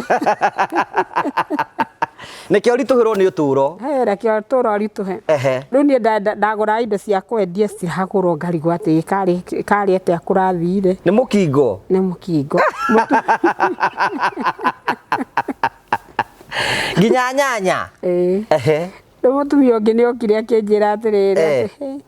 Nĩkĩo ritũhĩrwo nĩ ũtũũro. He, reke ũtũũro ũritũhe. Ehe. Rĩu niĩ ndagũra indo cia kwendia citiragũrwo ngarigwo atĩ karĩ atĩa kũrathire. Nĩ mũkingo. Nĩ mũkingo. Nginya nyanya. Ĩĩ. Ehe. Rĩu mũtumia ũngĩ nĩ okire akĩnjĩra atĩrĩrĩ Eh. atĩ, "Hey,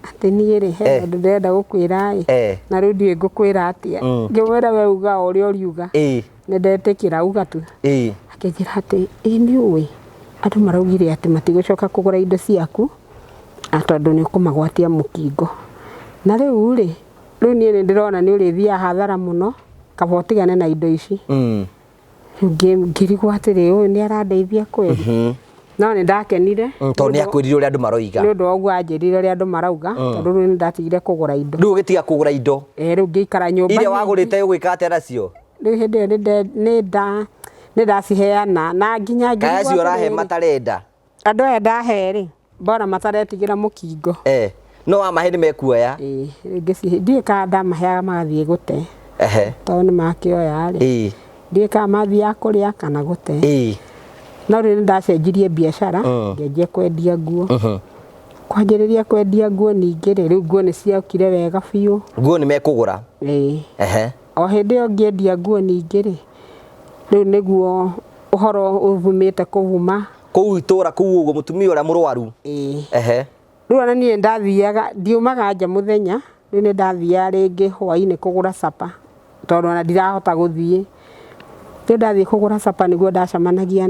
atĩ niĩ rĩ he Eh. ũndũ ndĩrenda gũkwĩra ĩ Eh. na rĩu ndiũĩ ngũkwĩra atĩa. Ngĩmwĩra we uga o ũrĩa ũriuga. Ĩĩ. Nĩ ndetĩkĩra uga tu. Ĩĩ. Akĩnjĩra atĩ ĩ nĩ ũĩ andũ maraugire atĩ matigũcoka kũgũra indo ciaku tondũ nĩ ũkũmagwatia mũkingo. Na rĩu rĩ, rĩu niĩ nĩ ndĩrona nĩ ũrĩthiaga hathara mũno kaba ũtigane na indo ici. Rĩu ngĩrigwo atĩrĩ ũyũ nĩ arandeithia kweli. No nĩ ndakenire. Tondũ nĩ akwĩrire ũrĩa andũ maroiga. Nĩ ũndũ wa ũguo anjĩrire ũrĩa andũ marauga tondũ rĩu nĩ ndatigire kũgũra indo. Rĩu ũgĩtiga kũgũra indo. Ĩĩ rĩu ngĩikara nyũmba. Iria wagũrĩte ũgwĩka atĩa nacio? Rĩu hĩndĩ ĩyo nĩ ndaciheana na nginya Kaya ngĩrigwo acio ũrahe atĩrĩrĩ, matarenda. Andũ aya ndahe rĩ, mbona mataretigĩra mũkingo. Eh. No wamahe nĩ mekuoya. Ĩĩ, rĩu ngĩcihe ndiũĩ kana ndamaheaga magathiĩ gũte. Ehe. Tondũ nĩ makĩoya rĩ. Ĩĩ. Ndiũĩ kana mathiaga kũrĩa kana gũte. Ĩĩ. No rĩu nĩ ndacenjirie biacara, ngĩanjia kwendia nguo. Kwanjĩrĩria kwendia nguo ningĩ rĩ, rĩu nguo nĩ ciokire wega biũ. Nguo nĩ mekũgũra. Ĩĩ. Ehe. O hĩndĩ ĩyo ngĩendia nguo ningĩ rĩ, rĩu nĩguo ũhoro ũvumĩte kũvuma. Kũu itũra kũu ũguo mũtumia ũrĩa mũrwaru. Ĩĩ. Ehe. Rĩu ona niĩ ndathiaga, ndiumaga nja mũthenya, rĩu nĩ ndathiaga rĩngĩ hwainĩ kũgũra capa, tondũ ona ndirahota gũthiĩ. Rĩu ndathiĩ kũgũra capa nĩguo ndacemanagia,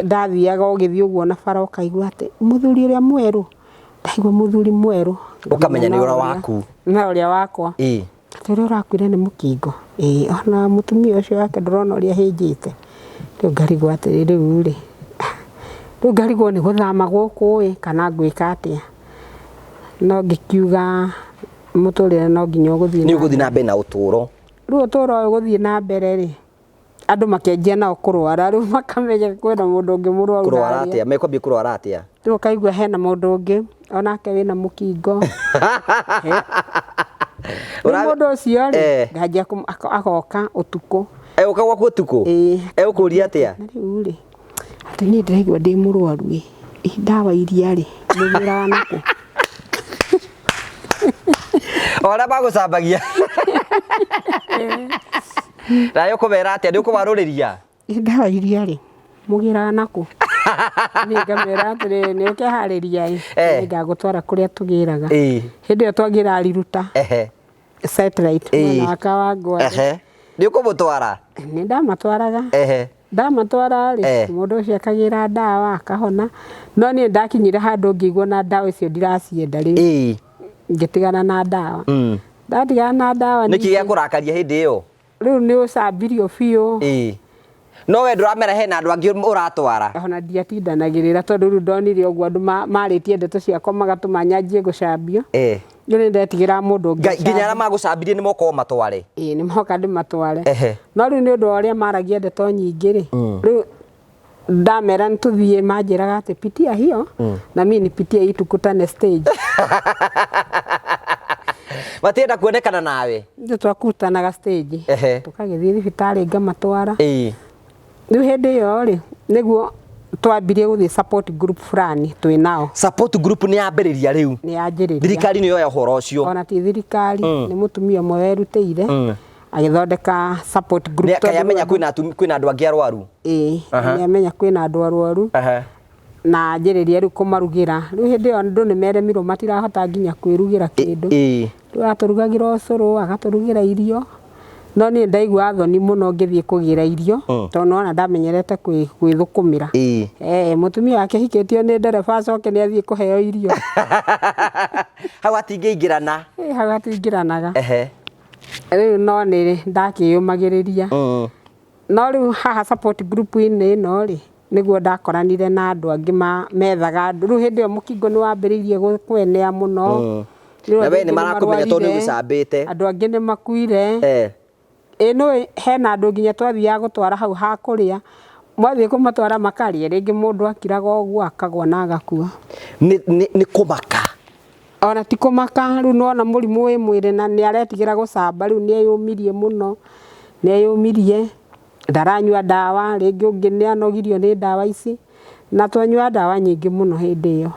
ndathiaga ũgĩthiĩ ũguo na bara ũkaigua atĩ mũthuri ũrĩa mwerũ, ndaigua mũthuri mwerũ. Ũkamenya nĩ ũrĩa waku. No ũrĩa wakwa. Ĩĩ. Atĩ ũrĩa ũrakuire nĩ mũkingo. Ĩĩ, ona mũtumia ũcio wake ndũrona ũrĩa ahĩnjĩte. Rĩu ngarigwo atĩrĩ rĩu rĩ, rĩu ngarigwo nĩ gũthama gũkũ ĩ kana ngwĩka atĩa. No ngĩkiuga mũtũrĩre no nginya ũgũthiĩ Nĩ ũgũthiĩ na mbere na ũtũũro. Rĩu ũtũũro ũyũ gũthiĩ na mbere rĩ, andũ makĩanjia nao kũrwara, rĩu makamenya kwĩna mũndũ ũngĩ mũrwaru Kũrwara harĩa. atĩa? Mekwambia kũrwara atĩa? Rĩu ũkaigua hena mũndũ ũngĩ onake wĩna mũkingo. Rĩu mũndũ ũcio rĩ, nganjia agoka ũtukũ. Egũka gwaku ũtukũ? Ĩĩ. Egũkũria atĩa? Na rĩu rĩ, atĩ niĩ ndĩraigua ndĩ mũrwaru ĩ, ndawa iria rĩ, mũgĩraga nakũ? O arĩa magũcambagia. Nawe ũkũmera atĩa? Nĩ ũkũmarũrĩria? Ndawa iria rĩ, mũgĩraga nakũ? Niĩ ngamera atĩrĩrĩ, nĩ ũkeharĩria ĩ, Eh. nĩ ngagũtwara kũrĩa tũgĩraga. Ĩĩ. Hĩndĩ ĩyo twagĩraga Riruta. Ehe. Satellite Ĩĩ. mwena wa Kawangware. Ehe. Nĩ ũkũmũtwara? Nĩ ndamatwaraga. Ehe. Ndamatwara rĩ, Eh. mũndũ ũcio akagĩra ndawa akahona. No niĩ ndakinyire handũ ngĩigua na ndawa icio ndiracienda rĩu. Ĩĩ. Ngĩtigana na ndawa. Ndatigana na ndawa Nĩkĩ ningĩ- gĩakũrakaria hĩndĩ ĩyo? Rĩu nĩ ũcambirio biũ. Ĩĩ. No we ndũramera hena andũ angĩ ũratwara. Ona ndiatindanagĩrĩra tondũ rĩu ndonire ũguo andũ marĩtie ndeto ciakwa magatũma nyanjie gũcambio. Eh. Rĩu nĩ ndetigĩra mũndũ ũngĩ Nginya arĩa magũcambirie nĩ moka ũmatware. Ĩĩ, nĩ moka ndĩmatware. Ehe. No rĩu nĩ ũndũ wa ũrĩa maragia ndeto nyingĩ rĩ, rĩu ndamera nĩ tũthiĩ manjĩraga atĩ pitia hiyo na mimi nipitie hii tukutane stage. Matienda kuonekana nawe. Nĩ twakutanaga stage. Ehe. Tũkagĩthiĩ thibitarĩ ngamatwara. Ĩĩ. Rĩu hĩndĩ ĩyo rĩ, nĩguo twambirie gũthiĩ support group fulani twĩ nao. Support group nĩ yambĩrĩria rĩu. Nĩ yanjĩrĩria. Thirikari nĩ yoya ũhoro ũcio. Ona ti thirikari, nĩ mũtumia ũmwe werutĩire agĩthondeka support group. Nĩ tondũ amenya kwĩna andũ angĩ arwaru. Ĩĩ, nĩ amenya kwĩna andũ arwaru. Aha. Na anjĩrĩria rĩu kũmarugĩra. Rĩu hĩndĩ ĩyo andũ nĩ meremirwo matirahota nginya kwĩrugĩra kĩndũ. Ĩĩ. Rĩu atũrugagĩra ũcũrũ, agatũrugĩra irio. No niĩ ndaigua thoni mũno ngĩthiĩ kũgĩra irio, tondũ nĩwona ndamenyerete gwĩthũkũmĩra. Ĩĩ. Mũtumia wake ahikĩtio nĩ ndereba acoke nĩ athiĩ kũheo irio. Hau hatingĩingĩrana. Ĩĩ, hau hatingĩranaga. Ehe. Rĩu no nĩ ndakĩyũmagĩrĩria. No rĩu haha support group-inĩ ĩno rĩ, nĩguo ndakoranire na andũ angĩ methaga andũ. Rĩu hĩndĩ ĩyo mũkingo nĩ wambĩrĩirie kwenea mũno. Rĩu Na andũ we aingĩ nĩ marakũmenya tondũ nĩ nĩmarwarire, ũgĩcambĩte. Andũ angĩ nĩ makuire. Eh. Ĩĩ nĩũĩ hena andũ nginya twathiaga gũtwara hau ha kũrĩa, mwathiĩ kũmatwara makarĩa, rĩngĩ mũndũ akiraga ũguo akagwa na agakua. Nĩ kũmaka. Ona ti kũmaka, rĩu nĩwona mũrimũ wĩ mwĩrĩ na nĩ aretigĩra gũcamba, rĩu nĩ eyũmirie mũno, nĩ eyũmirie. Ndaranyua ndawa, rĩngĩ ũngĩ nĩ anogirio nĩ ndawa ici, na twanyua ndawa nyingĩ mũno hĩndĩ ĩyo.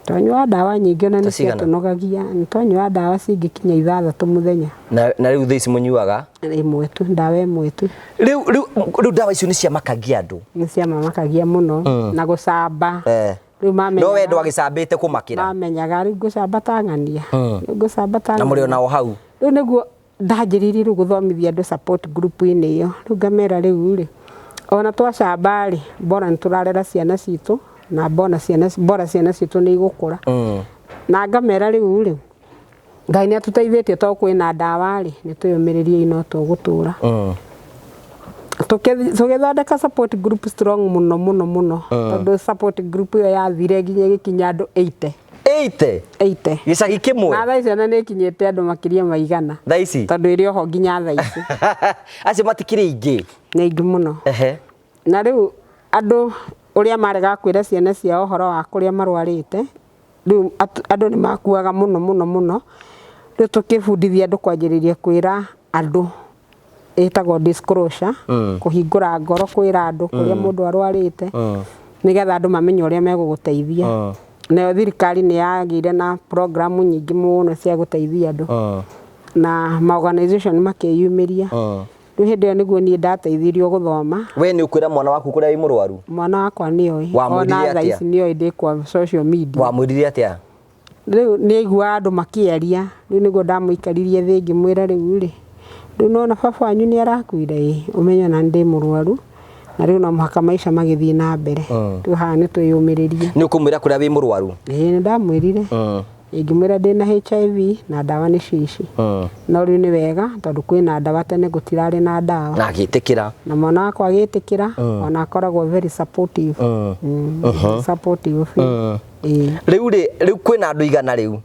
Twanyua ndawa nyingĩ ona Ta nĩ cigana? ciatũnogagia, nĩ twanyua ndawa cingĩkinya ithathatũ mũthenya. Na rĩu thaa ici mũnyuaga? Ĩmwe tu, ndawa ĩmwe tu. Rĩu ndawa icio nĩ ciamakagia andũ? Nĩ ciamamakagia mũno na gũcamba. Rĩu No we ndwagĩcambĩte kũmakĩra? Mamenyaga rĩu ngũcamba ta ng'ania. Rĩu ngũcamba ta Na mũrĩ ona o hau? Rĩu nĩguo ndanjĩrĩirie rĩu gũthomithia andũ support group -inĩ ĩyo, rĩu ngamera rĩu rĩ, ona twacamba rĩ, bora nĩ tũrarera ciana citũ, na bona ciana, bora ciana citũ nĩ igũkũra. Na ngamera rĩu rĩ, Ngai nĩ atũteithĩtie tondũ kwĩna ndawa rĩ, nĩ twĩyũmĩrĩriei no tũgũtũra. Tũgĩthondeka support group strong mũno mũno mũno, tondũ support group ĩyo yathire nginya ĩgĩkinya andũ 80. 80? 80. Gĩcagi kĩmwe? Na thaa ici ona nĩ ĩkinyĩte andũ makĩria ma igana. Thaa ici? Tondũ ĩrĩ oho nginya thaa ici. Acio matikĩrĩ aingĩ? Nĩ aingĩ mũno. Ehe. Na rĩu andũ ũrĩa maregaga kwĩra ciana ciao ũhoro wa kũrĩa marwarĩte, rĩu andũ nĩ makuaga mũno mũno mũno. Rĩu tũkĩbundithia andũ kwanjĩrĩria kwĩra andũ ĩtagwo disclosure, kũhingũra ngoro kwĩra andũ kũrĩa mũndũ arwarĩte, nĩgetha andũ mamenye ũrĩa megũgũteithia. Nayo thirikari nĩ yagĩire na program nyingĩ mũno cia gũteithia andũ, na ma organization makĩyumĩria. Rĩu hĩndĩ ĩyo nĩguo niĩ ndateithirio gũthoma. We nĩ ũkwĩra mwana waku kũrĩa wĩ mũrwaru? Mwana wakwa nĩ oĩ. Wamwĩrire Ona thaa atĩa? ici nĩ oĩ ndĩ kwa social media. Wamwĩrire atĩa? Rĩu nĩ aiguaga andũ makĩaria, rĩu nĩguo ndamũikaririe thĩ ngĩmwĩra rĩu rĩ, rĩu nĩwona baba wanyu nĩ arakuire ĩ, ũmenye ona niĩ ndĩ mũrwaru, na rĩu no mũhaka maica magĩthiĩ na mbere, rĩu haha nĩ twĩyũmĩrĩrie. Nĩ ũkũmwĩra kũrĩa wĩ mũrwaru? Ĩĩ nĩ ndamwĩrire, ngĩmwĩra ndĩna HIV na ndawa nĩcio ici, no rĩu nĩ wega tondũ kwĩna ndawa tene gũtirarĩ na ndawa. Na agĩtĩkĩra? Na mwana wakwa agĩtĩkĩra, ona akoragwo very supportive, supportive biũ. Ĩĩ. Rĩu rĩ, rĩu kwĩna andũ igana rĩu?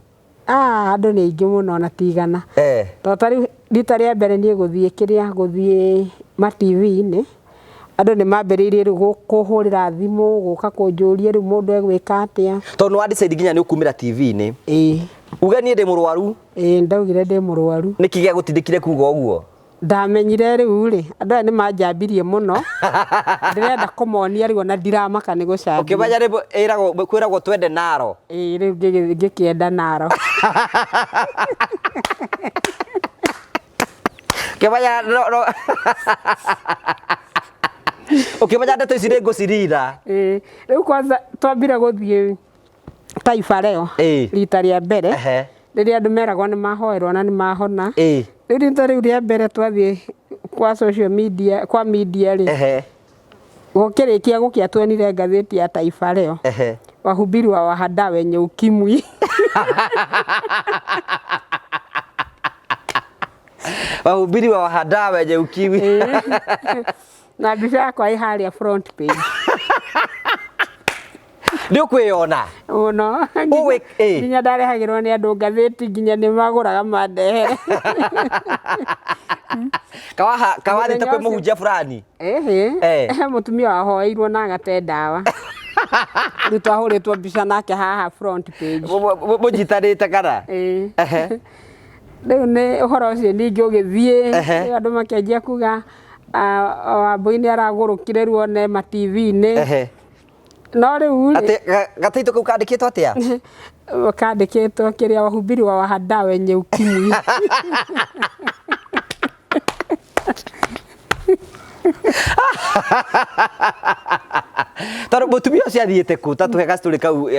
Ah, andũ nĩ aingĩ mũno ona ti igana. Eh. Tondũ ta rĩu rita rĩa mbere niĩ gũthiĩ kĩrĩa gũthiĩ ma TV-inĩ, andũ nĩ mambĩrĩirie rĩu kũhũrĩra thimũ, gũka kũnjũria rĩu mũndũ egwĩka atĩa. Tondũ nĩ wa decide nginya nĩ ũkumĩra TV-inĩ. Ĩĩ. Uge niĩ ndĩ mũrwaru. Ĩĩ, ndaugire ndĩ mũrwaru. Nĩkĩ gĩagũtindĩkire kuga ũguo? Ndamenyire rĩu rĩ, andũ aya nĩ manjambirie mũno, ndĩrenda kũmonia rĩu ona ndiramaka nĩ gũcambio. Ũkĩmenya rĩ ĩragwo kwĩragwo twende naro. Ĩĩ rĩu ngĩkĩenda naro. Ũkĩmenya no no Ũkĩmenya ndeto ici nĩ ngũcirira. Ĩĩ, rĩu kwanza twambire gũthiĩ Taifa Leo Ĩĩ. rita rĩa mbere Ehe. rĩrĩa andũ meragwo nĩ mahoerwo na nĩ mahona. Ĩĩ. Rĩu rita rĩu rĩa mbere twathiĩ kwa social media, kwa media rĩ, Ehe. gũkĩrĩkia gũkĩa tuonire ngathĩti ya Taifa Leo. Ehe. Wahubiri wa wahada wenye ukimwi. Wahubiri wa wahada wenye ukimwi. Na mbica yakwa ĩ harĩa front page. Nĩ ũkwĩyona? Mũno. Ũgwĩ- ĩ. Nginya ndarehagĩrwo nĩ andũ ngathĩti nginya nĩ magũraga mandehere. Kawaha kawathiĩte Mũthenya kwĩ ũcio- mũhunjia fulani? Ĩhĩ. Eh. He mũtumia wahoeirwo na agate ndawa. Rĩu twahũrĩtwo mbica nake haha front page. Mũnyitanĩte kana? Ĩĩ. Ehe. Rĩu nĩ ũhoro ũcio ningĩ ũgĩthiĩ, Ehe. rĩu andũ makĩanjia kuga Wambũi nĩ aragũrũkire rĩu one ma TV-inĩ. Ehe. No rĩu rĩ, Atĩ gataitũ kau kandĩkĩtwo atĩa? Kandĩkĩtwo kĩrĩa wahubiri wa wahada wenye ukimwi. Tondũ mũtumia ũcio athiĩte kũ? Ta tũhe gastory kau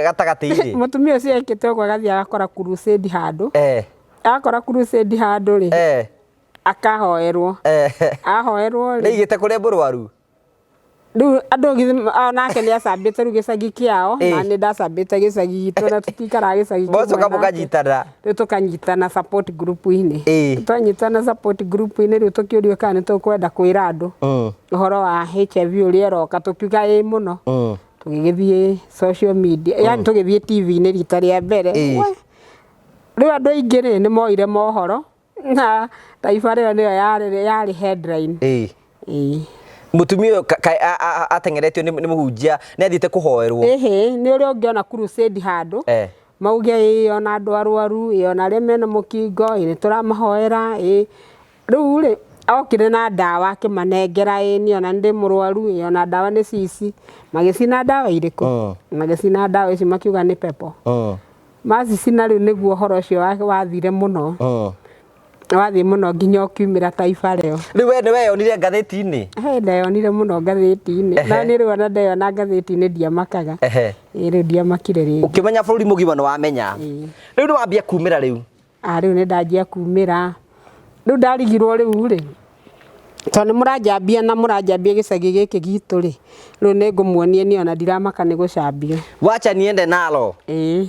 gatagatĩ-inĩ. Mũtumia ũcio ekĩte ũguo agathiĩ agakora crusade handũ. Eh. Akora crusade handũ rĩ, Eh. akahoerwo. Eh. Ahoerwo rĩ. Nĩaigĩte kũrĩa mũrwaru? Rĩu andũ githĩ onake nĩ acambĩte rĩu gĩcagi kĩao, na nĩ ndacambĩte gĩcagi gitũ na tũtikaraga gĩcagi kĩmwe Mũgacoka nake. mũkanyitana. Rĩu tũkanyitana support group-inĩ. Ĩĩ. Twanyitana support group-inĩ rĩu tũkĩũrio kana nĩ tũkwenda kwĩra andũ ũhoro wa HIV ũrĩa ũroka, tũkiuga ĩĩ mũno. Tũgĩgĩthiĩ social media, yani tũgĩthiĩ TV-inĩ rita rĩa mbere. Ĩĩ. We, rĩu andũ aingĩ rĩ, nĩ moire mohoro na Taifa Leo nĩyo yarĩ headline. Ĩĩ. Ĩĩ. Mũtumia ũyũ ateng'eretio nĩ mũhunjia nĩ athiĩte kũhoerwo. Ĩhĩ, nĩ ũrĩa ũngĩona crusade handũ. Eh. Mauge ĩĩ ona andũ arwaru, ĩĩ ona arĩa mena mũkingo, ĩĩ nĩ tũramahoera, ĩĩ. Rĩu rĩ, Okire na ndawa akĩmanengera, ĩ niĩ ona nĩ ndĩ mũrwaru, ĩ ona ndawa nĩ cici. Magĩcina ndawa irĩkũ? Magĩcina ndawa ici makiuga nĩ pepo. Macicina rĩu nĩguo ũhoro ũcio wathire mũno. Wathiĩ mũno nginya ũkiumĩra Taifa Leo. Rĩu we nĩ weyonire ngathĩti-inĩ? He ndeyonire mũno ngathĩti-inĩ. Na niĩ rĩu ona ndeyona ngathĩti-inĩ ndiamakaga. Ĩ rĩu ndiamakire rĩngĩ. Ũkĩmenya bũrũri mũgima nĩ wamenya. Rĩu nĩ wambia kumĩra rĩu? Ah, rĩu nĩ ndanjia kumĩra. Rĩu ndarigirwo rĩu rĩ, tondũ nĩ mũranjambia na mũranjambia gĩcagi gĩkĩ gitũ rĩ, rĩu nĩ ngũmuonia niĩ ona ndiramaka nĩ gũcambio. Wacha niende nalo. Ĩĩ.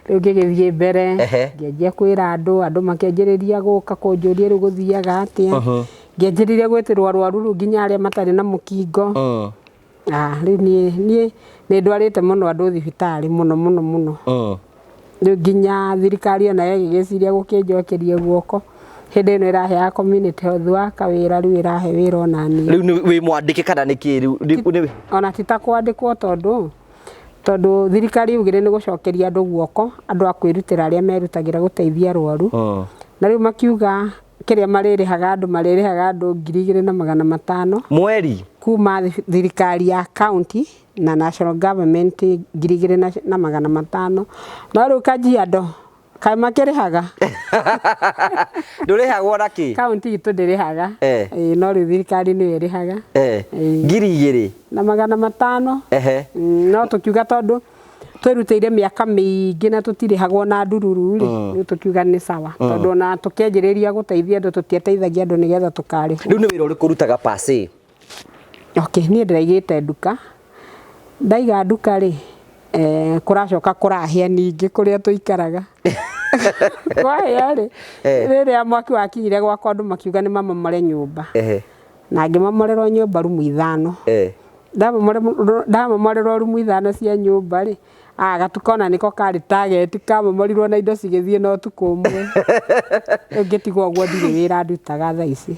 Rĩu ngĩgĩthiĩ mbere, ngĩanjia kwĩra andũ, andũ makĩanjĩrĩria gũka kũnjũria rĩu gũthiaga atĩa. Ngĩanjĩrĩria gwĩtĩrwo arwaru rĩu nginya arĩa matarĩ na mũkingo. Ah, rĩu niĩ niĩ nĩ ndwarĩte mũno andũ thibitarĩ mũno mũno mũno. Rĩu nginya thirikari onayo ĩgĩgĩciria gũkĩnjokeria guoko hĩndĩ ĩno ĩraheaga community health worker wĩra, rĩu ĩrahe wĩra ona niĩ. Rĩu nĩ wĩ mwandĩke kana nĩ kĩ rĩu? Ona ti ta kwandĩkwo tondũ tondũ thirikari yaugire nĩ gũcokeria andũ guoko, andũ a kwĩrutĩra arĩa merutagĩra gũteithia arwaru. Na rĩu makiuga kĩrĩa marĩrĩhaga andũ, marĩrĩhaga andũ 2500 mweri kuma thirikari ya county na national government 2500. No rĩu Kajiado kaĩ makĩrĩhaga? Ndũrĩhagwo na kĩ? County itũ ndĩrĩhaga. Ĩĩ, no rĩu thirikari nĩyo ĩrĩhaga. 2500. No tũkiuga tondũ twĩrutĩire mĩaka mĩingĩ na tũtirĩhagwo na ndururu rĩ, rĩu tũkiuga nĩ sawa. Tondũ ona tũkĩanjĩrĩria gũteithia andũ, tũtiateithagia andũ nĩgetha tũkarĩhwo. Rĩu nĩ wĩra ũrĩkũ ũrutaga pase? Okay, niĩ ndĩraigĩte nduka. Ndaiga nduka rĩ, kũracoka kũrahĩa ningĩ kũrĩa tũikaraga. Kwahĩa rĩ, rĩrĩa mwaki wakinyire gwakwa andũ makiuga nĩ mamomore nyũmba. Na ngĩmomorerwo nyũmba rumu 5. Ndamomorerwo rumu 5 cia nyũmba rĩ, gatuka ona nĩko karĩ target, kamomorirwo na indo cigĩthiĩ na ũtukũ ũmwe. Rĩu ngĩtigwo ũguo ndirĩ wĩra ndutaga thaa ici.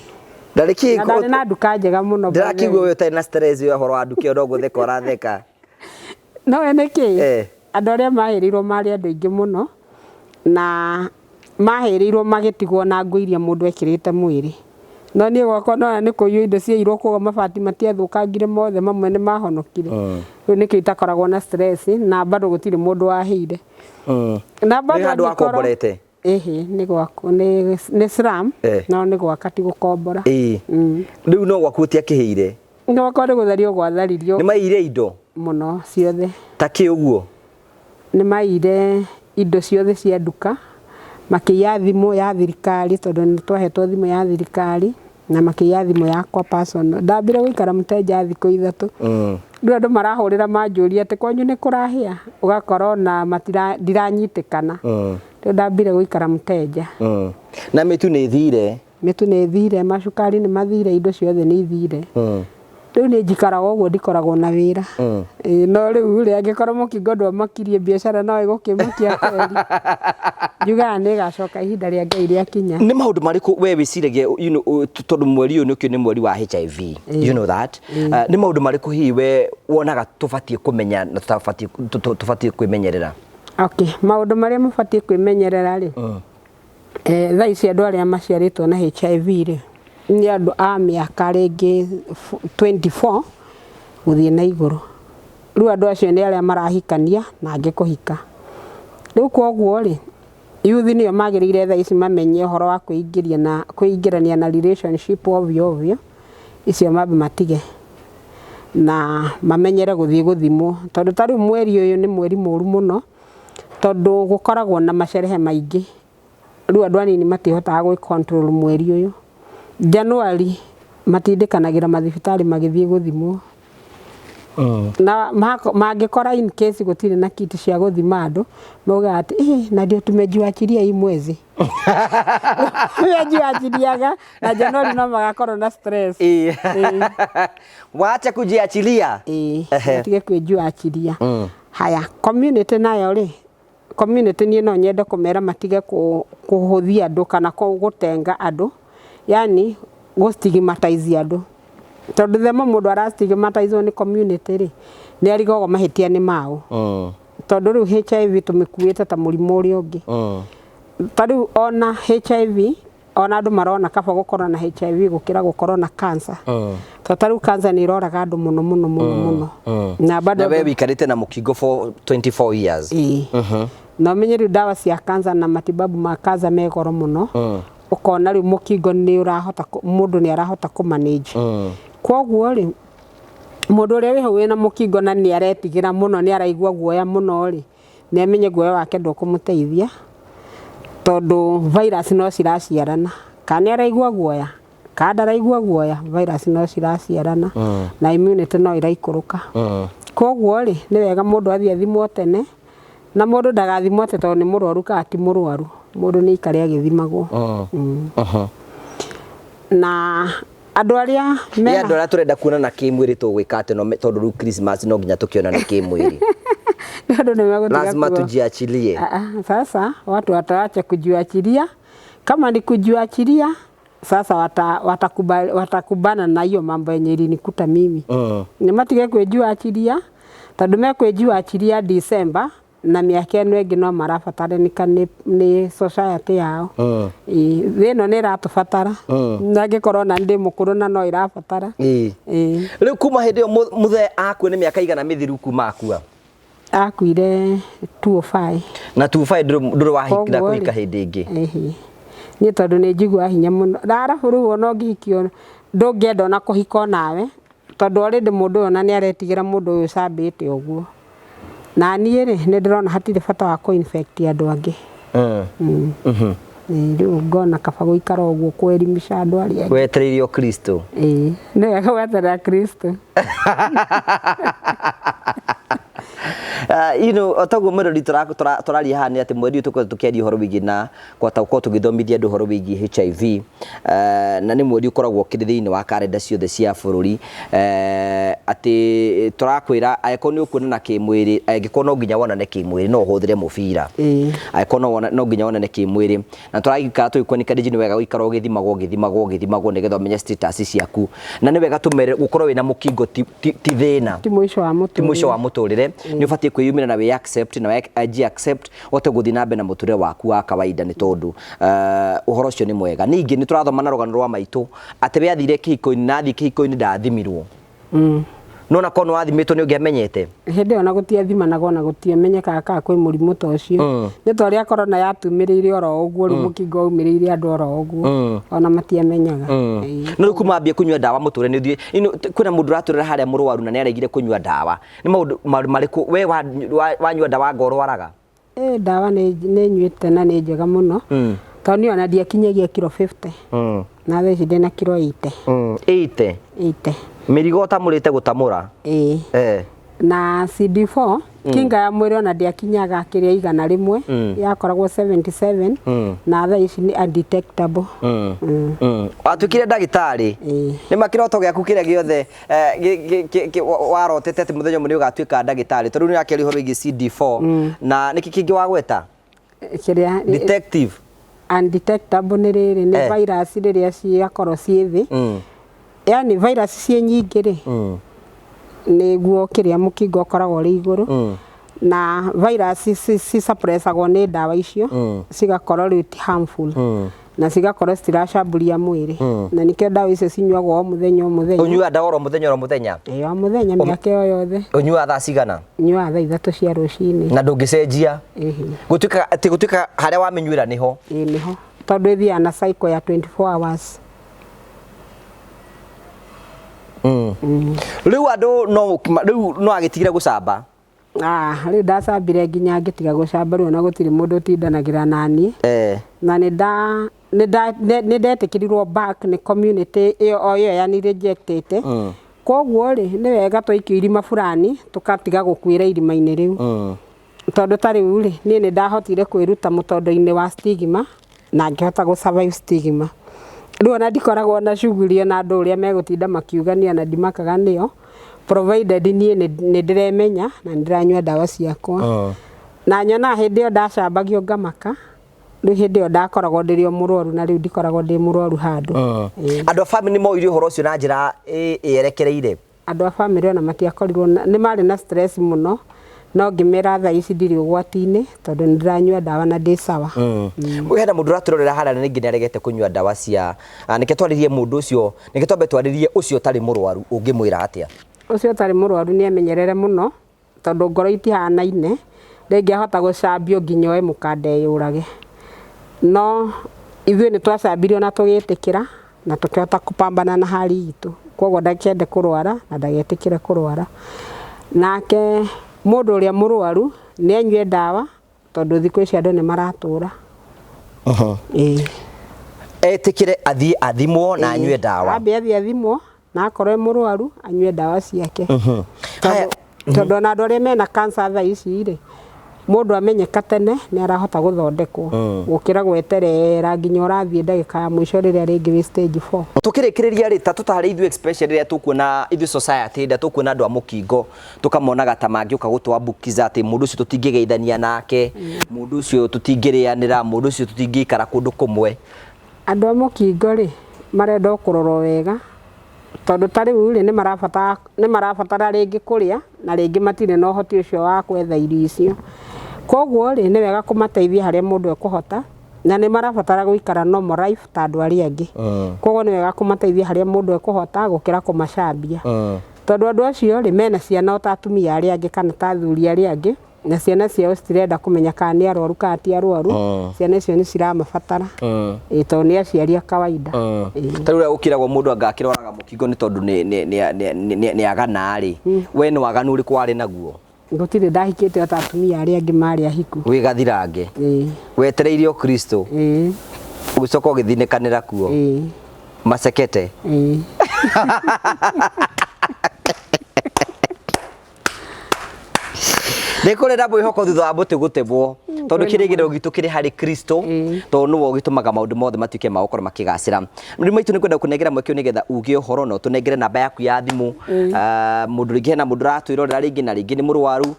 Na nĩkĩ Na ndarĩ na nduka njega mũno. Ndĩrakĩigua we ũtarĩ na stress ya ũhoro wa nduka ĩyo, no gũtheka ũratheka. No we nĩkĩ? Andũ arĩa mahĩrĩirwo marĩ andũ aingĩ mũno, na mahĩrĩirwo magĩtigwo na nguo iria mũndũ ekĩrĩte mwĩrĩ. No niĩ gwakwa nona nĩ kũiywo indo ciairwo, koguo mabati matiathũkangire mothe, mamwe nĩ mahonokire. Rĩu nĩkĩo itakoragwo na stress, na bado gũtirĩ mũndũ wahĩire. Na bado Nĩ handũ angĩkorwo wakomborete? Ĩhĩ, nĩ gwakwa, nĩ slum, no nĩ gwaka ti gũkombora. Rĩu no gwaku gũtiakĩhĩire? Gwakwa nĩ gũthario gwatharirio. Nĩ maiyire indo? Mũno ciothe. Ta kĩ ũguo? Nĩ maiyire indo ciothe cia nduka, makĩiya thimũ ya thirikari tondũ nĩ twahetwo thimũ ya thirikari, na makĩiya thimũ yakwa personal. Ndambire gũikara mũteja thikũ 3. Rĩu andũ marahũrĩra manjũria atĩ kwanyu nĩ kũrahĩa, ũgakora ona ndiranyitĩkana. Rĩu ndambire gũikara mũteja. Na mĩtu nĩ ĩthire? Mĩtu nĩ ĩthire, macukari nĩ mathire, indo ciothe nĩ ithire. Rĩu nĩ njikaraga ũguo ndikoragwo na wĩra. No rĩu rĩ, angĩkorwo mũkingo ndwamakirie biacara no ĩgũkĩmakia kweri. Njugaga nĩ ĩgacoka ihinda rĩa Ngai rĩakinya. Nĩ maũndũ marĩkũ we wĩciragia, tondũ mweri ũyũ nĩkĩo nĩ mweri wa HIV, you know that. Nĩ maũndũ marĩkũ hihi we wonaga tũbatiĩ kũmenya na tũbatiĩ kwĩmenyerera? Okay, maũndũ marĩa mũbatiĩ kwĩmenyerera rĩ, thaa ici andũ arĩa maciarĩtwo na HIV rĩ, nĩ andũ a mĩaka rĩngĩ 24 gũthiĩ na igũrũ. Rĩu andũ acio nĩ arĩa marahikania na angĩ kũhika. Rĩu koguo rĩ, youth nĩo magĩrĩire thaa ici mamenye ũhoro wa kwĩingĩria na kwĩingĩrania na relationship ovyo ovyo, icio mambe matige na mamenyere gũthiĩ gũthimwo. Tondũ ta rĩu mweri ũyũ nĩ mweri mũru mũno, tondũ gũkoragwo na macerehe maingĩ. Rĩu andũ anini matihotaga gwĩ control mweri ũyũ. January matindĩkanagĩra mathibitarĩ magĩthiĩ gũthimwo. Na mangĩkora in case gũtirĩ na kit cia gũthima andũ, maugaga atĩ, na ndio tumejiachilia hii mwezi. Tumejiachiliaga na January no magakorwo na stress. Waache kujiachilia. Matige kwĩjiachilia. Haya, community nayo rĩ, community niĩ no nyende kũmera matige kũhũthia andũ kana gũtenga andũ, yani gũ stigmatize andũ. Tondũ themo mũndũ ara stigmatizwo nĩ community rĩ, nĩ arigagwo mahĩtia nĩ mao. Tondũ rĩu HIV tũmĩkuĩte ta mũrimũ ũrĩa ũngĩ. Ta rĩu ona HIV Ona andũ marona kaba gũkorwo na HIV gũkĩra gũkorwo na cancer. Tondũ ta rĩu cancer nĩ ĩroraga andũ mũno mũno mũno mũno. Na bado Na we wikarĩte na mũkingo for 24 years. Ĩĩ. Na ũmenye rĩu ndawa cia cancer na matibabu ma cancer me goro mũno. Ũkona rĩu mũkingo nĩ ũrahota mũndũ nĩ arahota kũ manage. Kwoguo rĩ, mũndũ ũrĩa wĩ hau wĩna mũkingo na nĩ aretigĩra mũno, nĩ araigua guoya mũno rĩ, nĩ amenye guoya wake ndũkũmũteithia, tondũ virus no ciraciarana. Kana nĩ araigua guoya, kana ndaraigua guoya, virus no ciraciarana na immunity no ĩraikũrũka. Kwoguo rĩ, nĩ wega mũndũ athiĩ athimwo tene, na mũndũ ndagathimwo atĩ tondũ nĩ mũrwaru kana ti mũrwaru, mũndũ nĩ aikare agĩthimagwo. Na andũ arĩa Nĩ mena andũ arĩa tũrenda kuonana kĩmwĩrĩ tũgwĩka atĩ no tondũ rĩu Christmas no nginya tũkĩonane kĩmwĩrĩ. Andũ nĩ megũtiga Lazima kuo. tujiachilie. Ah, ah, sasa watu wataacha kujiachilia. Kama ni kujiachilia, sasa watakubana na hiyo mambo yenye ilinikuta mimi. Nĩ matige kwĩjiachilia tondũ mekwĩjiachilia December na mĩaka ĩno ĩngĩ no marabataranĩka nĩ society yao. Ĩĩ, thĩ ĩno nĩ ĩratũbatara na angĩkorwo ona ndĩ mũkũrũ na no ĩrabatara. Ĩĩ. Rĩu kuma hĩndĩ ĩyo mũthee akua nĩ mĩaka igana mĩthiru kuma akua? Akuire 205. Na 205 ndũrĩ wahikira Koguo rĩ, kũhika hĩndĩ ĩngĩ? Ĩhĩ. Niĩ tondũ nĩ njiguaga hinya mũno. Na arabu rĩu ona ũngĩhikio ndũngĩenda ona kũhika onawe tondũ already mũndũ ũyũ ona nĩ aretigĩra mũndũ ũyũ ũcambĩte ũguo. Na niĩ rĩ, nĩ ndĩrona hatirĩ bata wa kũ-infect andũ angĩ. Ĩĩ, rĩu ngona kaba gũikara ũguo kũelimisha andũ arĩa angĩ. Wetereire o Kristo. Ĩĩ, nĩ wega gweterera Kristo. O taguo mwĩrori tũraria haha nĩ atĩ mweri ũyũ tũkoretwo tũkĩaria ũhoro wĩgiĩ na kwata gũkorwo tũgĩthomithia andũ ũhoro wĩgiĩ HIV, na nĩ mweri ũkoragwo ũkĩrĩ thĩinĩ wa karenda ciothe cia bũrũri, atĩ tũrakwĩra angĩkorwo nĩ ũkuonana kĩmwĩrĩ, angĩkorwo no nginya wonane kĩmwĩrĩ no ũhũthĩre mũbira. Angĩkorwo no nginya wonane kĩmwĩrĩ, na tũraikara tũgĩkũ-encourage nĩ wega gũikara ũgĩthimagwo, ũgĩthimagwo, ũgĩthimagwo nĩgetha ũmenye status ciaku. Na nĩ wega tũmere gũkorwo wĩna mũkingo ti thĩna. Ti mũico wa Ti mũico wa mũtũrĩre. mũtũrĩre. Nĩ ũbatiĩ kwĩyumĩra na wĩ accept na wĩ accept ũhote gũthiĩ na mbere na mũtũrĩre waku wa kawaida nĩ tondũ ũhoro ũcio nĩ mwega. Ningĩ nĩ tũrathoma na rũgano rwa maitũ atĩ we athire kĩhiko-inĩ na athiĩ kĩhiko-inĩ ndathimirwo. No na korwo nĩ wathimĩtwo nĩ ũngĩamenyete. Hĩndĩ ĩyo na gũtiathimanagwo na gũtiamenyekaga kana kwĩ mũrimũ ta ũcio. Nĩ ta ũrĩa corona yatumĩrĩire oro ũguo, rĩu mũkingo waumĩrĩire andũ oro ũguo. Ona matiamenyaga. Ĩĩ. No rĩu kuma ambie kũnyua ndawa mũtũrĩre nĩ ũthiĩ, kwĩna mũndũ ũratũrĩra harĩa mũrwaru na nĩ aregire kũnyua ndawa. Nĩ maũndũ marĩkũ we wanyua ndawa anga ũrwaraga? Ĩĩ, ndawa nĩ nyuĩte na nĩ njega mũno. Tondũ niĩ ona ndiakinyagia kiro 50. Na thaa ici ndĩna kiro 80. 80? 80. Mĩrigo ũtamũrĩte gũtamũra? Ĩĩ. Na CD4, kinga ya mwĩrĩ ona ndĩakinyaga kĩrĩa igana rĩmwe, yakoragwo 77, na thaa ici nĩ undetectable. Watuĩkire ndagĩtarĩ? Ĩĩ. Nĩ ma kĩroto gĩaku kĩrĩa gĩothe, warotete atĩ mũthenya ũmwe nĩ ũgatuĩka ndagĩtarĩ, tondũ rĩu nĩ ũrakĩaria ũhoro wĩgiĩ CD4, na nĩkĩ kĩngĩ wagweta? Kĩrĩa Detective. Undetectable nĩ rĩrĩ, nĩ virus rĩrĩa ciakorwo ciĩ thĩ. Yaani virus ciĩ nyingĩ rĩ, nĩguo kĩrĩa mũkingo ũkoragwo ũrĩ igũrũ. Na virus ci suppressagwo nĩ ndawa icio, cigakorwo rĩu ti harmful. Na cigakorwo citiracamburia mwĩrĩ. Na nĩkĩo ndawa icio cinyuagwo o mũthenya o mũthenya. Ũnyuaga ndawa oro mũthenya oro mũthenya? Ĩĩ, o mũthenya mĩaka ĩyo yothe. Ũnyuaga thaa cigana? Nyuaga thaa 3 cia rũcinĩ. Na ndũngĩcenjia? Ĩhĩ. Gũtuĩka atĩ gũtuĩka harĩa wamĩnyuĩra nĩho? Ĩĩ, nĩho. Tondũ ĩthiaga na cycle ya 24 hours. Rĩu andũ no rĩu no agĩtigire gũcamba? Rĩu ndacambire nginya ngĩtiga gũcamba rĩu ona gũtirĩ mũndũ ũtindanagĩra naniĩ. Na nĩ ndetĩkĩrirwo back nĩ community ĩyo o ĩyo yani rejectĩte. Koguo rĩ, nĩ wega twaikio irima fulani tũkatiga gũkuĩra irima-inĩ rĩu. Tondũ ta rĩu rĩ, niĩ nĩ ndahotire kwĩruta mũtondo-inĩ wa stigma na ngĩhota gũ survive stigma. Rĩu ona ndikoragwo na shughuli ona andũ ũrĩa megũtinda makiugania na ndimakaga nĩo, provided niĩ nĩ ndĩremenya na nĩ ndĩranyua ndawa ciakwa. Na nyonaga hĩndĩ ĩyo ndacambagio ngamaka, rĩu hĩndĩ ĩyo ndakoragwo ndĩrĩ o mũrwaru na rĩu ndikoragwo ndĩ mũrwaru handũ. Andũ a family nĩ moire ũhoro ũcio na njĩra ĩyerekereire? Andũ a family ona matiakorirwo nĩ marĩ na stress mũno, No ngĩmera thaa ici ndirĩ ũgwati-inĩ tondũ nĩ ndĩranyua ndawa na ndĩ sawa. Hena mũndũ ũratũrorera harĩa na rĩngĩ nĩ aregete kũnyua ndawa cia nĩke twarĩrie mũndũ ũcio, nĩke twambe twarĩrie ũcio ũtarĩ mũrwaru, ũngĩmwĩra atĩa? Ũcio ũtarĩ mũrwaru nĩ emenyerere mũno tondũ ngoro itihanaine, rĩngĩ ahota gũcambio nginya oe mũkanda eyũrage. No ithuĩ nĩ twacambirio na tũgĩtĩkĩra na tũkĩhota kũpambana na hali itũ. Koguo ndakende kũrwara na ndagetĩkĩre kũrwara. Nake mũndũ ũrĩa mũrwaru nĩ anyue ndawa tondũ thikũ ici andũ nĩ maratũra. Ĩĩ. Etĩkĩre athiĩ athimwo na anyue ndawa. Ambe athiĩ athimwo na akorwo e mũrwaru anyue ndawa ciake. Haya. Tondũ ona andũ arĩa mena cancer thaa ici rĩ, mũndũ amenyeka tene nĩ arahota gũthondekwo gũkĩra gweterera nginya ũrathiĩ ndagĩka ya mũico rĩrĩa rĩngĩ wĩ stage 4. Tukĩrĩkĩrĩria rĩ, ta tũtarĩ ithuĩ especially rĩrĩa tũkuona ithuĩ society rĩrĩa tũkuona andũ a mũkingo tũkamonaga ta mangĩũka gũtwambukiza atĩ mũndũ ũcio tũtingĩgeithania nake, mũndũ ũcio tũtingĩrĩanĩra, mũndũ ũcio tũtingĩikara kũndũ kũmwe. Andũ a mũkingo rĩ, marenda o kũrorwo wega tondũ ta rĩu rĩ, nĩ marabatara rĩngĩ kũrĩa na rĩngĩ matirĩ na ũhoti ũcio wa gwetha irio icio. Koguo rĩ, nĩ wega kũmateithia harĩa mũndũ ekũhota na nĩ marabatara gũikara normal life ta andũ arĩa angĩ. Koguo nĩ wega kũmateithia harĩa mũndũ ekũhota gũkĩra kũmacambia. Tondũ andũ acio rĩ, mena ciana o ta atumia arĩa angĩ kana ta athuri arĩa angĩ, na ciana ciao citirenda kũmenya kana nĩ arwaru kana ti arwaru. Ciana icio nĩ ciramabatara. Ĩĩ, tondũ nĩ aciari a kawaida. Ĩĩ. Ta rĩu ũrĩa gũkĩragwo mũndũ anga akĩrwaraga mũkingo nĩ tondũ nĩ agana rĩ, we nĩ waganu ũrĩkũ warĩ naguo? Gũtirĩ ndahikĩte o ta atumia arĩa angĩ marĩ ahiku. Wĩ gathirange. Ĩĩ. Wetereire o Kristo. Ĩĩ. Ũgĩcoka ũgĩthinĩkanĩra kuo. Ĩĩ. Macekete. Ĩĩ. Nĩ kũrĩ na mwĩhoko thutha wa mũtĩ gũtemwo, tondũ kĩrĩgĩrĩro gitũ kĩrĩ harĩ Kristo, tondũ nĩwe ũgĩtũmaga maũndũ mothe matuĩke ma gũkorwo makĩgacĩra. Rĩu maitũ nĩ kwenda kũnengera mweke ũyũ nĩgetha uge ũhoro na ũtũnengere namba yaku ya thimũ. Mũndũ rĩngĩ hena mũndũ ũratwĩrorera rĩngĩ na rĩngĩ nĩ mũrwaru,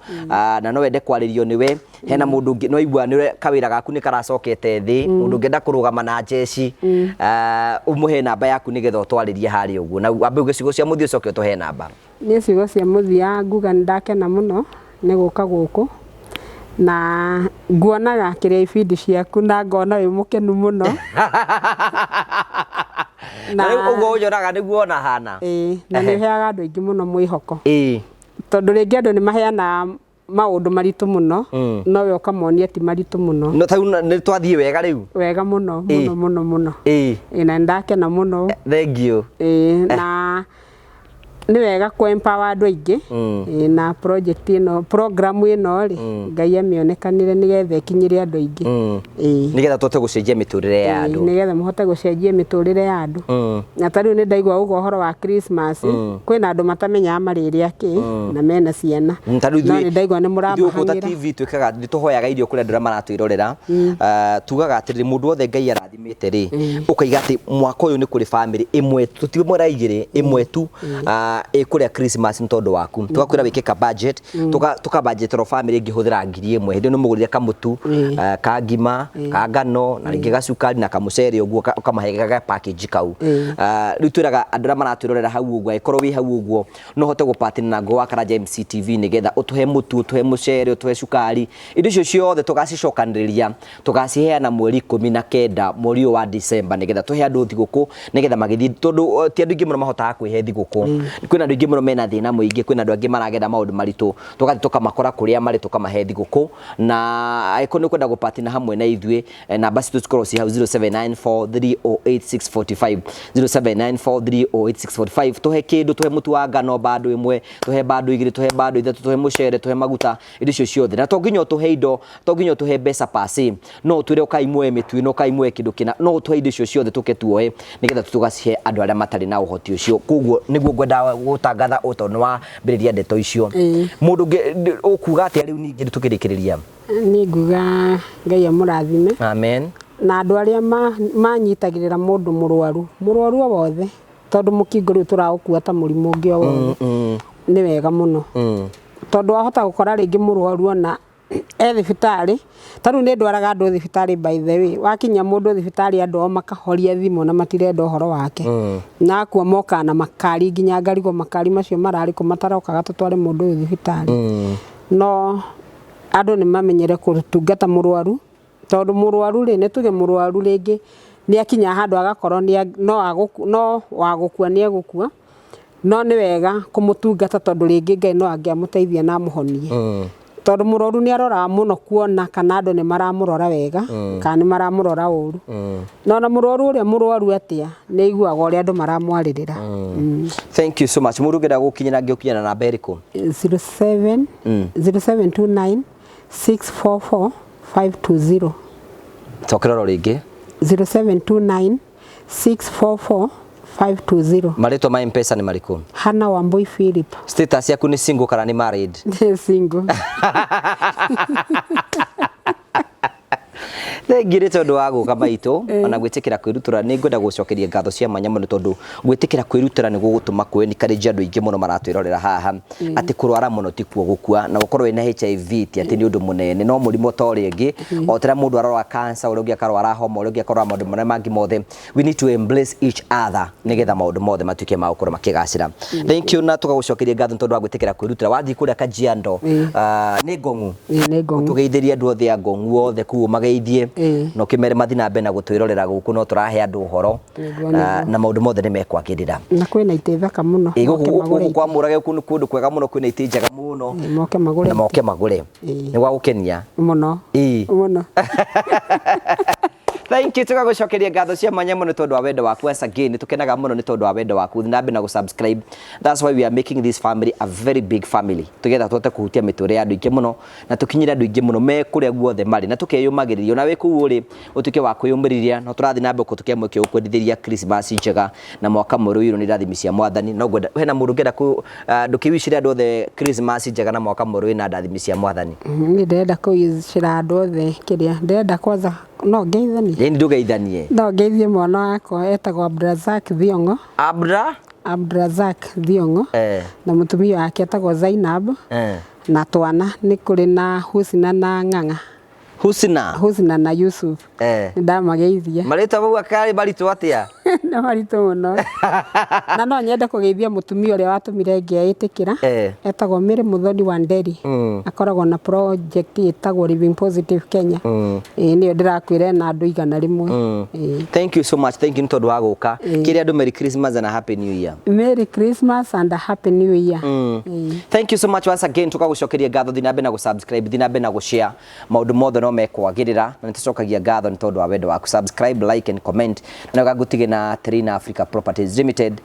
na no ende kwarĩrio nĩwe. Hena mũndũ ũngĩ no igua nĩ kawĩra gaku nĩ karacokete thĩ, mũndũ ũngĩenda kũrũgama na njeci, ũmũhe namba yaku nĩgetha ũtwarĩrie harĩa ũguo. Na wambe uge ciugo cia mũthia ũcoke ũtũhe namba. Niĩ ciugo cia mũthia nguga nĩ ndakena mũno nĩ gũka gũkũ na nguonaga kĩrĩa ibindi ciaku na ngona wĩ mũkenu mũno. Na rĩu ũguo ũnyonaga nĩguo ona hana. Ĩĩ, na nĩ ũheaga andũ aingĩ mũno mwĩhoko. Ĩĩ. Tondũ rĩngĩ andũ nĩ maheanaga maũndũ maritũ mũno, no we ũkamonia ti maritũ mũno. No ta rĩu nĩ twathiĩ wega rĩu? Wega mũno, mũno, mũno, mũno. Ĩĩ. Ĩĩ, na nĩ ndakena mũno. Thank you. Ĩĩ, na nĩ wega kũ empower andũ aingĩ. Ĩĩ, na project ĩno, program ĩno rĩ, Ngai amĩonekanĩre nĩgetha ĩkinyĩre andũ aingĩ. Ĩĩ. Nĩgetha tũhote gũcenjia mĩtũrĩre ya andũ. Nĩgetha mũhote gũcenjia mĩtũrĩre ya andũ. Na ta rĩu nĩ ndaigua ũguo ũhoro wa Christmas, kwĩna andũ matamenyaga marĩrĩa kĩ na mena ciana. Ta rĩu No nĩ ndaigua nĩ ithuĩ gũkũ ta mũramahang'ĩra. TV twĩkaga nĩ tũhoyaga irio kũrĩ andũ arĩa maratwĩrorera. Tugaga atĩrĩrĩ, mũndũ wothe Ngai arathimĩte rĩ, ũkaiga atĩ mwaka ũyũ nĩ kũrĩ family ĩmwe, tũtimwĩra igĩrĩ, ĩmwe tu, ĩkũrĩa Christmas nĩ tondũ waku. Tũgakwĩra wĩke ka budget, tũka budgetĩrwo family ĩngĩhũthĩra 1000. Hĩndĩ ĩyo nĩ ũmũgũrĩre kamũtu, ka ngima, ka ngano, na rĩngĩ gacukari na kamũcere ũguo, ũkamahe ga package kau. Rĩu twĩraga andũ arĩa maratwĩrorera hau ũguo, angĩkorwo wĩ hau ũguo, no ũhote gũpartner na Ngũgĩ wa Karanja MCTV nĩgetha ũtũhe mũtu, ũtũhe mũcere, ũtũhe cukari. Indo icio ciothe tũgacicokanĩrĩria, tũgaciheana mweri 19 mweri ũyũ wa December nĩgetha tũhe andũ thigũkũ, nĩgetha magĩthiĩ, tondũ ti andũ aingĩ mũno mahotaga kwĩhe thigũkũ. Kwĩna andũ aingĩ mũno mena thĩna mũingĩ, kwĩna andũ angĩ maragera maũndũ maritũ, tũgathiĩ tũkamakora kũrĩa marĩ tũkamahe thigũkũ. Na angĩkorwo nĩ ũkwenda gũpartner hamwe na ithuĩ, namba citũ cikoragwo ciĩ hau 0794308645, 0794308645. Tũhe kĩndũ, tũhe mũtu wa ngano bando ĩmwe, tũhe bando igĩrĩ, tũhe bando ithatũ, tũhe mũcere, tũhe maguta, indo icio ciothe. Na to nginya ũtũhe indo, to nginya ũtũhe mbeca per se, no ũtwĩre ũkai muoe mĩtu ĩno, ũkai muoe kĩndũ kĩna, no ũtũhe indo icio ciothe tũke tuoe nĩgetha tũgacihe andũ arĩa matarĩ na ũhoti ũcio. Koguo nĩguo ngwenda gũtangatha ũ tondũ nĩwambĩrĩria ndeto icio. Mũndũ ũngĩ ũkuga atĩa rĩu ningĩ tũkĩrĩkĩrĩria? Niĩ nguga Ngai amũrathime. Amen. Na andũ arĩa manyitagĩrĩra mũndũ mũrwaru, mũrwaru o wothe, tondũ mũkingo rĩu tũraũkua ta mũrimũ ũngĩ o wothe, nĩ wega mũno. Tondũ wahota gũkora rĩngĩ mũrwaru ona e thibitarĩ, ta rĩu nĩ ndwaraga andũ thibitarĩ by the way, wakinya mũndũ thibitarĩ andũ ao makahoria thimũ na matirenda ũhoro wake. Na akua mokaga na makari nginya ngarigwo makari macio mararĩ kũ matarokaga tũtware mũndũ ũyũ thibitarĩ. No andũ nĩ mamenyere kũtungata mũrwaru, tondũ mũrwaru rĩ, nĩ tuge mũrwaru rĩngĩ nĩ akinya handũ agakorwo no wa gũkua nĩ egũkua, no nĩ wega kũmũtungata tondũ rĩngĩ Ngai no angĩamũteithia na amũhonie. Tondũ mũrwaru nĩ aroraga mũno kuona kana andũ nĩ maramũrora wega kana nĩ maramũrora ũru. Na ona mũrwaru ũrĩa mũrwaru atĩa nĩ aiguaga ũrĩa andũ maramwarĩrĩra. Thank you so much. Mũndũ ũngĩenda gũkinyĩra angĩũkinyĩra na namba ĩrĩkũ? 07 0729 644 520. Cokera oro rĩngĩ. 0729 644 520. Marĩtwa ma Mpesa nĩ marĩkũ? Hannah Wambui Philip. Status yaku nĩ single kana nĩ married? Nĩ single. Thengiũ nĩ tondũ wa gũka maitũ ona gwĩtĩkĩra kwĩrutũra. Nĩ ngwenda gũcokeria ngatho cia mwanya mũno tondũ gwĩtĩkĩra kwĩrutĩra nĩ gũgũtũma kũ encourage andũ aingĩ mũno maratwĩrorera haha atĩ kũrwara mũno tikuo gũkua, na gũkorwo wĩna HIV ti atĩ nĩ ũndũ mũnene, no mũrimũ ta ũrĩa ũngĩ, o ta ũrĩa mũndũ arwara cancer, ũrĩa ũngĩ akarwara homa, ũrĩa ũngĩ akarwara maũndũ marĩa mangĩ mothe. We need to embrace each other nĩgetha maũndũ mothe matuĩke ma gũkorwo makĩgacĩra. Thank you, na tũgagũcokeria ngatho nĩ tondũ wa gwĩtĩkĩra kwĩrutĩra. Wathiĩ kũrĩa Kajiado, nĩ Ngong'u? Ĩĩ, nĩ Ngong'u. Tũgeithĩrie andũ othe a Ngong'u othe kũu, ũmageithie na ũkĩmere mathiĩ na mbere na gũtwĩrorera gũkũ, no tũrahe andũ ũhoro na maũndũ mothe nĩ mekwagĩrĩra. Na kwĩna itĩ thaka mũno. Ĩĩ, Moke gũkũ magũre gũkũ kwa Mũrage kũu nĩ kũndũ kwega mũno, kwĩna itĩ njega mũno. Ĩĩ, moke magũre. Na moke magũre. Nĩ gwa gũkenia. Mũno. Mũno. Thank you, tũgagũcokeria ngatho cia mwanya mũno tondũ wa wendo waku. Once again, nĩ tũkenaga mũno nĩ tondũ wa wendo waku. Thiĩ na mbere na gũ-subscribe. That's why we are making this family a very big family, tũgetha tũhote kũhutia mĩtũrĩre ya andũ aingĩ mũno na tũkinyĩre andũ aingĩ mũno me kũrĩa guothe marĩ, na tũkeyũmagĩrĩria. Ona wĩ kũu ũrĩ, ũtuĩke wa kwĩyũmĩrĩria. No tũrathiĩ na mbere gũtũkĩa mweke ũkwendithĩria Christmas njega na mwaka mwerũ ũiyũirwo nĩ irathimi cia Mwathani. No ngwenda hena mũndũ ũngĩenda kũ ndũkĩwicĩre andũ othe Christmas njega na mwaka mwerũ wĩna ndathimi cia Mwathani. Niĩ ndĩrenda kũwicĩra andũ othe kĩrĩa ndĩrenda kwanza no ngeithanie. Ĩni, ndũgeithanie. No ngeithie mwana wakwa etagwo Abdrazak Thiong'o. Abra Abdrazak Thiong'o. Na mũtumia wake etagwo Zainab. Na twana nĩ kũrĩ na Husna na Ng'ang'a. Husna. Husna na Yusuf. Nĩ ndamageithia. Marĩtwa mau akarĩ maritũ atĩa? Nĩ maritũ mũno. Na no nyende kũgeithia mũtumia ũrĩa watũmire ngĩĩtĩkĩra. Etagwo Mary Muthoni wa Nderi. Akoragwo na project ĩtagwo Living Positive Kenya. Ĩĩ, nĩyo ndĩrakwĩra ĩna andũ 100. Ĩĩ. Thank you so much. Thank you nĩ tondũ wa gũka. Kĩrĩa andũ Merry Christmas and a Happy New Year. Merry Christmas and a Happy New Year. Ĩĩ. Thank you so much once again, tũgagũcokeria ngatho. Thiĩ na mbere na gũ-subscribe, thiĩ na mbere na gũ-share, maũndũ mothe no mekwagĩrĩra, na nĩ tũcokagia ngatho nĩ tondũ wa wendo waku. Subscribe, like and comment, na gangũtige na Terrain Africa Properties Limited.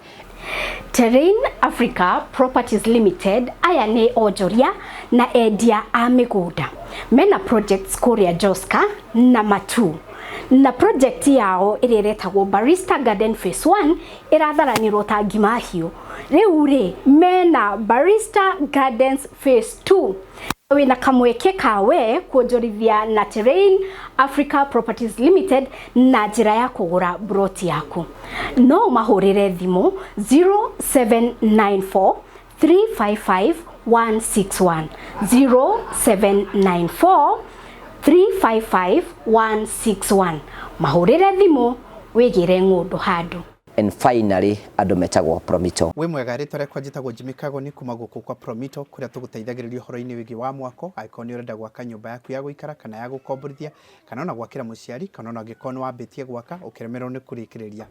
Terrain Africa Properties Limited aya nĩ onjoria na endia a mĩgũnda mena projects kũrĩa Joska na Matu, na project yao ĩrĩa ĩretagwo Barista Garden Phase 1 ĩratharanĩrwo ta ngima hiũ. Rĩu rĩ mena Barista Gardens Phase 2. Wĩna kamweke ka we kuonjorithia na Terrain Africa Properties Limited na njĩra ya kũgũra broti yaku. No ũmahũrĩre thimũ 0794 355 161, 0794 355 161. Mahũrĩre thimũ wĩgĩre ng'ũndũ handũ. And finally, andũ metagwo Promito. Wĩ mwega, rĩtwa rĩakwa njĩtagwo Jimmy Kagoni kuma gũkũ kwa Promito, kũrĩa tũgũteithagĩrĩria ũhoro-inĩ wĩgiĩ wa mwako, angĩkorwo nĩ ũrenda gwaka nyũmba yaku ya gũikara kana ya gũkomborithia, kana ona gwakĩra mũciari, kana ona angĩkorwo nĩ wambĩtie gwaka ũkĩremererwo nĩ kũrĩkĩrĩria.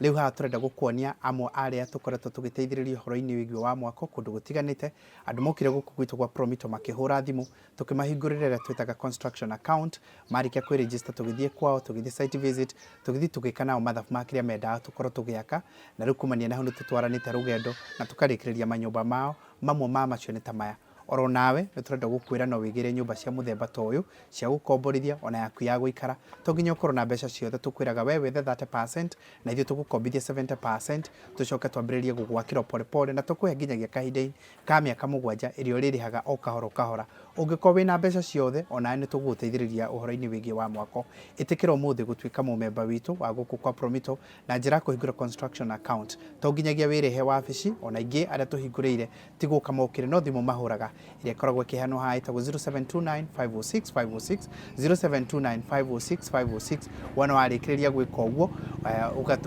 Rĩu haha tũrenda gũkuonia amwe arĩa tũkoretwo tũgĩteithĩrĩria ũhoro-inĩ wĩgiĩ wa mwako kũndũ gũtiganĩte. Andũ mokire gũkũ gwitũ gwa Promito makĩhũra thimũ, tũkĩmahingũrĩra ĩrĩa twĩtaga construction account. Marĩkia kwĩ register, tũgĩthiĩ kwao, tũgĩthiĩ site visit, tũgĩthiĩ tũgĩka nao mathabu ma kĩrĩa mendaga tũkorwo tũgĩaka, na rĩu kumania na hau nĩ tũtwaranĩte rũgendo na tũkarĩkĩrĩria manyũmba mao. Mamwe ma macio nĩ ta maya. Oro nawe nĩ tũrenda gũkwĩra no wĩgĩre nyũmba cia mũthemba ta ũyũ cia gũkomborithia ona yaku ya gũikara. To nginya ũkorwo na mbeca ciothe, tũkwĩraga we wethe 30% na ithuĩ tũgũkombithia 70%, tũcoke twambĩrĩrie gũgwakĩra o pole pole, na tũkũhe nginyagia kahinda ka mĩaka 7 ĩrĩa ũrĩrĩhaga o kahora o kahora. Ũngĩkorwo wĩna mbeca ciothe, onawe nĩ tũgũgũteithĩrĩria ũhoro-inĩ wĩgiĩ wa mwako. Ĩtĩkĩra ũmũthĩ gũtuĩka mũmemba witũ wa gũkũ kwa Promito na njĩra ya kũhingũra construction account. To nginyagia wĩrehe wabici, ona aingĩ arĩa tũhingũrĩire ti gũka mokire, no thimũ mahũraga. Ĩrĩa ĩkoragwo ĩkĩheanwo haha ĩtagwo 0729 506 506, 0729 506 506. Wona warĩkĩrĩria gwĩka ũguo,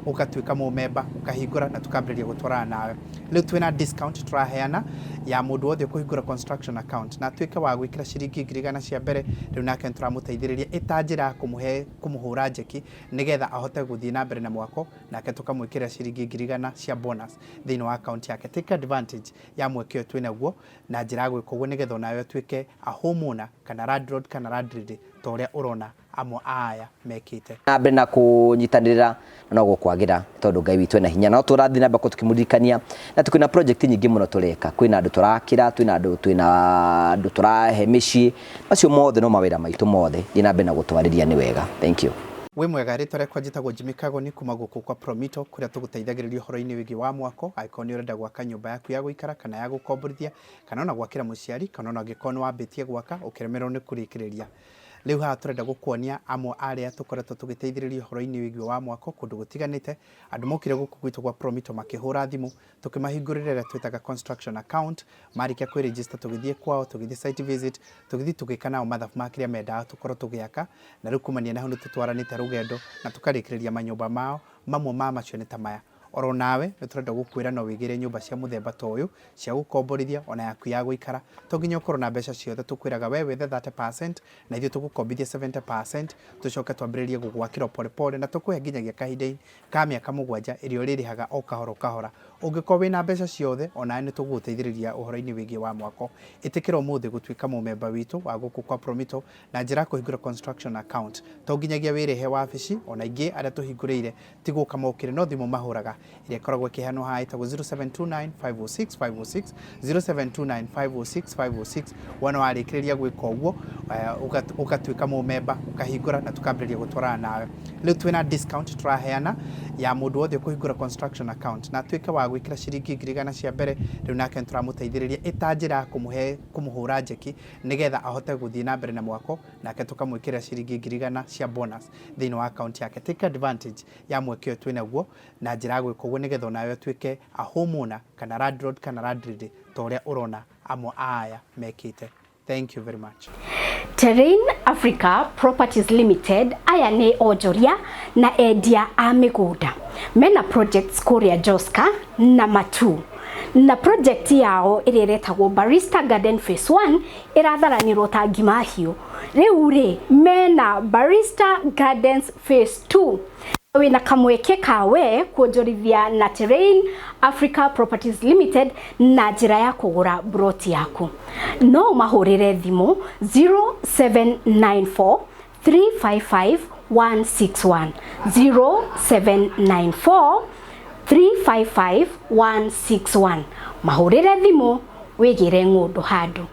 ũgatuĩka mũmemba, ũkahingũra na tũkambĩrĩria gũtwarana nawe. Rĩu twĩna discount tũraheana ya mũndũ wothe ũkũhingũra construction account na atuĩke wa gwĩkĩra ciringi 100,000 cia mbere. Rĩu nake nĩtũramũteithĩrĩria ĩta njĩra ya kũmũhe kũmũhũra njeki nĩgetha ahote gũthiĩ na mbere na mwako, nake tũkamwĩkĩrĩra ciringi 100,000 cia bonus thĩinĩ wa account yake. Take advantage ya mweke ũyũ twĩnaguo na njĩra ya gwĩka ũguo nĩgetha onawe ũtuĩke a homeowner kana landlord kana landlady ta ũrĩa ũrona amwe a aya mekĩte. Na mbere na kũnyitanĩrĩra na no gũkwagĩra tondũ Ngai witũ ena hinya. No tũrathiĩ na mbere tũkĩmũririkania na twĩna project nyingĩ mũno tũreka. Kwĩna andũ tũrakĩra, twĩna andũ, twĩna andũ tũrahe mĩciĩ. Macio mothe no mawĩra maitũ mothe. Thiĩ na mbere na gũtwarĩria nĩ wega. Thank you. Wĩ mwega, rĩtwa rĩakwa njĩtagwo Jimmy Kagoni kuma gũkũ kwa Promito kũrĩa tũgũteithagĩrĩria ũhoro-inĩ wĩgiĩ wa mwako. Angĩkorwo nĩ ũrenda gwaka nyũmba yaku ya gũikara kana ya gũkomborithia kana ona gwakĩra mũciari kana ona angĩkorwo nĩ wambĩtie gwaka ũkĩremererwo nĩ kũrĩkĩrĩria. Rĩu haha tũrenda gũkuonia amwe arĩa tũkoretwo tũgĩteithĩrĩria ũhoro-inĩ wĩgiĩ wa mwako kũndũ gũtiganĩte. Andũ mokire gũkũ gwitũ gwa Promito makĩhũra thimũ, tũkĩmahingũrĩra ĩrĩa twĩtaga construction account. Marĩkia kwĩ register tũgĩthiĩ kwao, tũgĩthiĩ site visit, tũgĩthiĩ tũgĩka nao mathabu ma kĩrĩa mendaga tũkorwo tũgĩaka, na rĩu kumania na hau nĩ tũtwaranĩte rũgendo na tũkarĩkĩrĩria manyũmba mao. Mamwe ma macio nĩ ta maya. Oro nawe nĩ tũrenda gũkwĩra no wĩgĩre nyũmba cia mũthemba ta ũyũ cia gũkomborithia ona yaku ya gũikara. To nginya ũkorwo na mbeca ciothe, tũkwĩraga we wethe 30% na ithuĩ tũgũkombithia 70%, tũcoke twambĩrĩrie gũgwakĩra pole pole na tũkũhe nginyagia kahinda ka mĩaka 7 ĩrĩa ũrĩrĩhaga o kahora o kahora. Ũngĩkorwo wĩna mbeca ciothe, onawe nĩ tũgũgũteithĩrĩria ũhoro-inĩ wĩgiĩ wa mwako. Ĩtĩkĩra ũmũthĩ gũtuĩka mũmemba witũ wa gũkũ kwa Promito na njĩra ya kũhingũra construction account. To nginyagia wĩrĩhe wabici, ona ingĩ arĩa tũhingũrĩire ti gũka mokire no thimũ mahũraga ĩrĩa ĩkoragwo ĩkĩheanwo haha ĩtagwo 0729 506 506, 0729 506 506. Wona warĩkĩrĩria gwĩka ũguo, ũgatuĩka mũmemba, ũkahingũra na tũkambĩrĩria gũtwarana nawe. Rĩu twĩna discount tũraheana ya mũndũ wothe ũkũhingũra construction account na atuĩke wa gwĩkĩra ciringi 100,000 cia mbere. Rĩu nake nĩtũramũteithĩrĩria ĩta njĩra ya kũmũhe kũmũhũra njeki nĩgetha ahote gũthiĩ na mbere na mwako, nake tũkamwĩkĩrĩra ciringi 100,000 cia bonus thĩinĩ wa account yake. Take advantage ya mweke ũyũ twĩnaguo na njĩra ya gwĩka ũguo nĩgetha onawe ũtuĩke a homeowner kana landlord kana landlady ta ũrĩa ũrona amwe a aya mekĩte. Thank you very much. Terrain Africa Properties Limited aya nĩ onjoria na endia a mĩgũnda. Mena projects kũrĩa Joska na Matu, na project yao ĩrĩa ĩretagwo Barista Garden Phase 1 ĩratharanĩrwo ta ngima hiũ. Rĩu rĩ mena Barista Gardens Phase 2. Wĩna kamweke kawe kuonjorithia na Terrain Africa Properties Limited na njĩra ya kũgũra broti yaku. No ũmahũrĩre thimũ 0794 355 161, 0794 355 161. Mahũrĩre thimũ wĩgĩre ng'ũndũ handũ.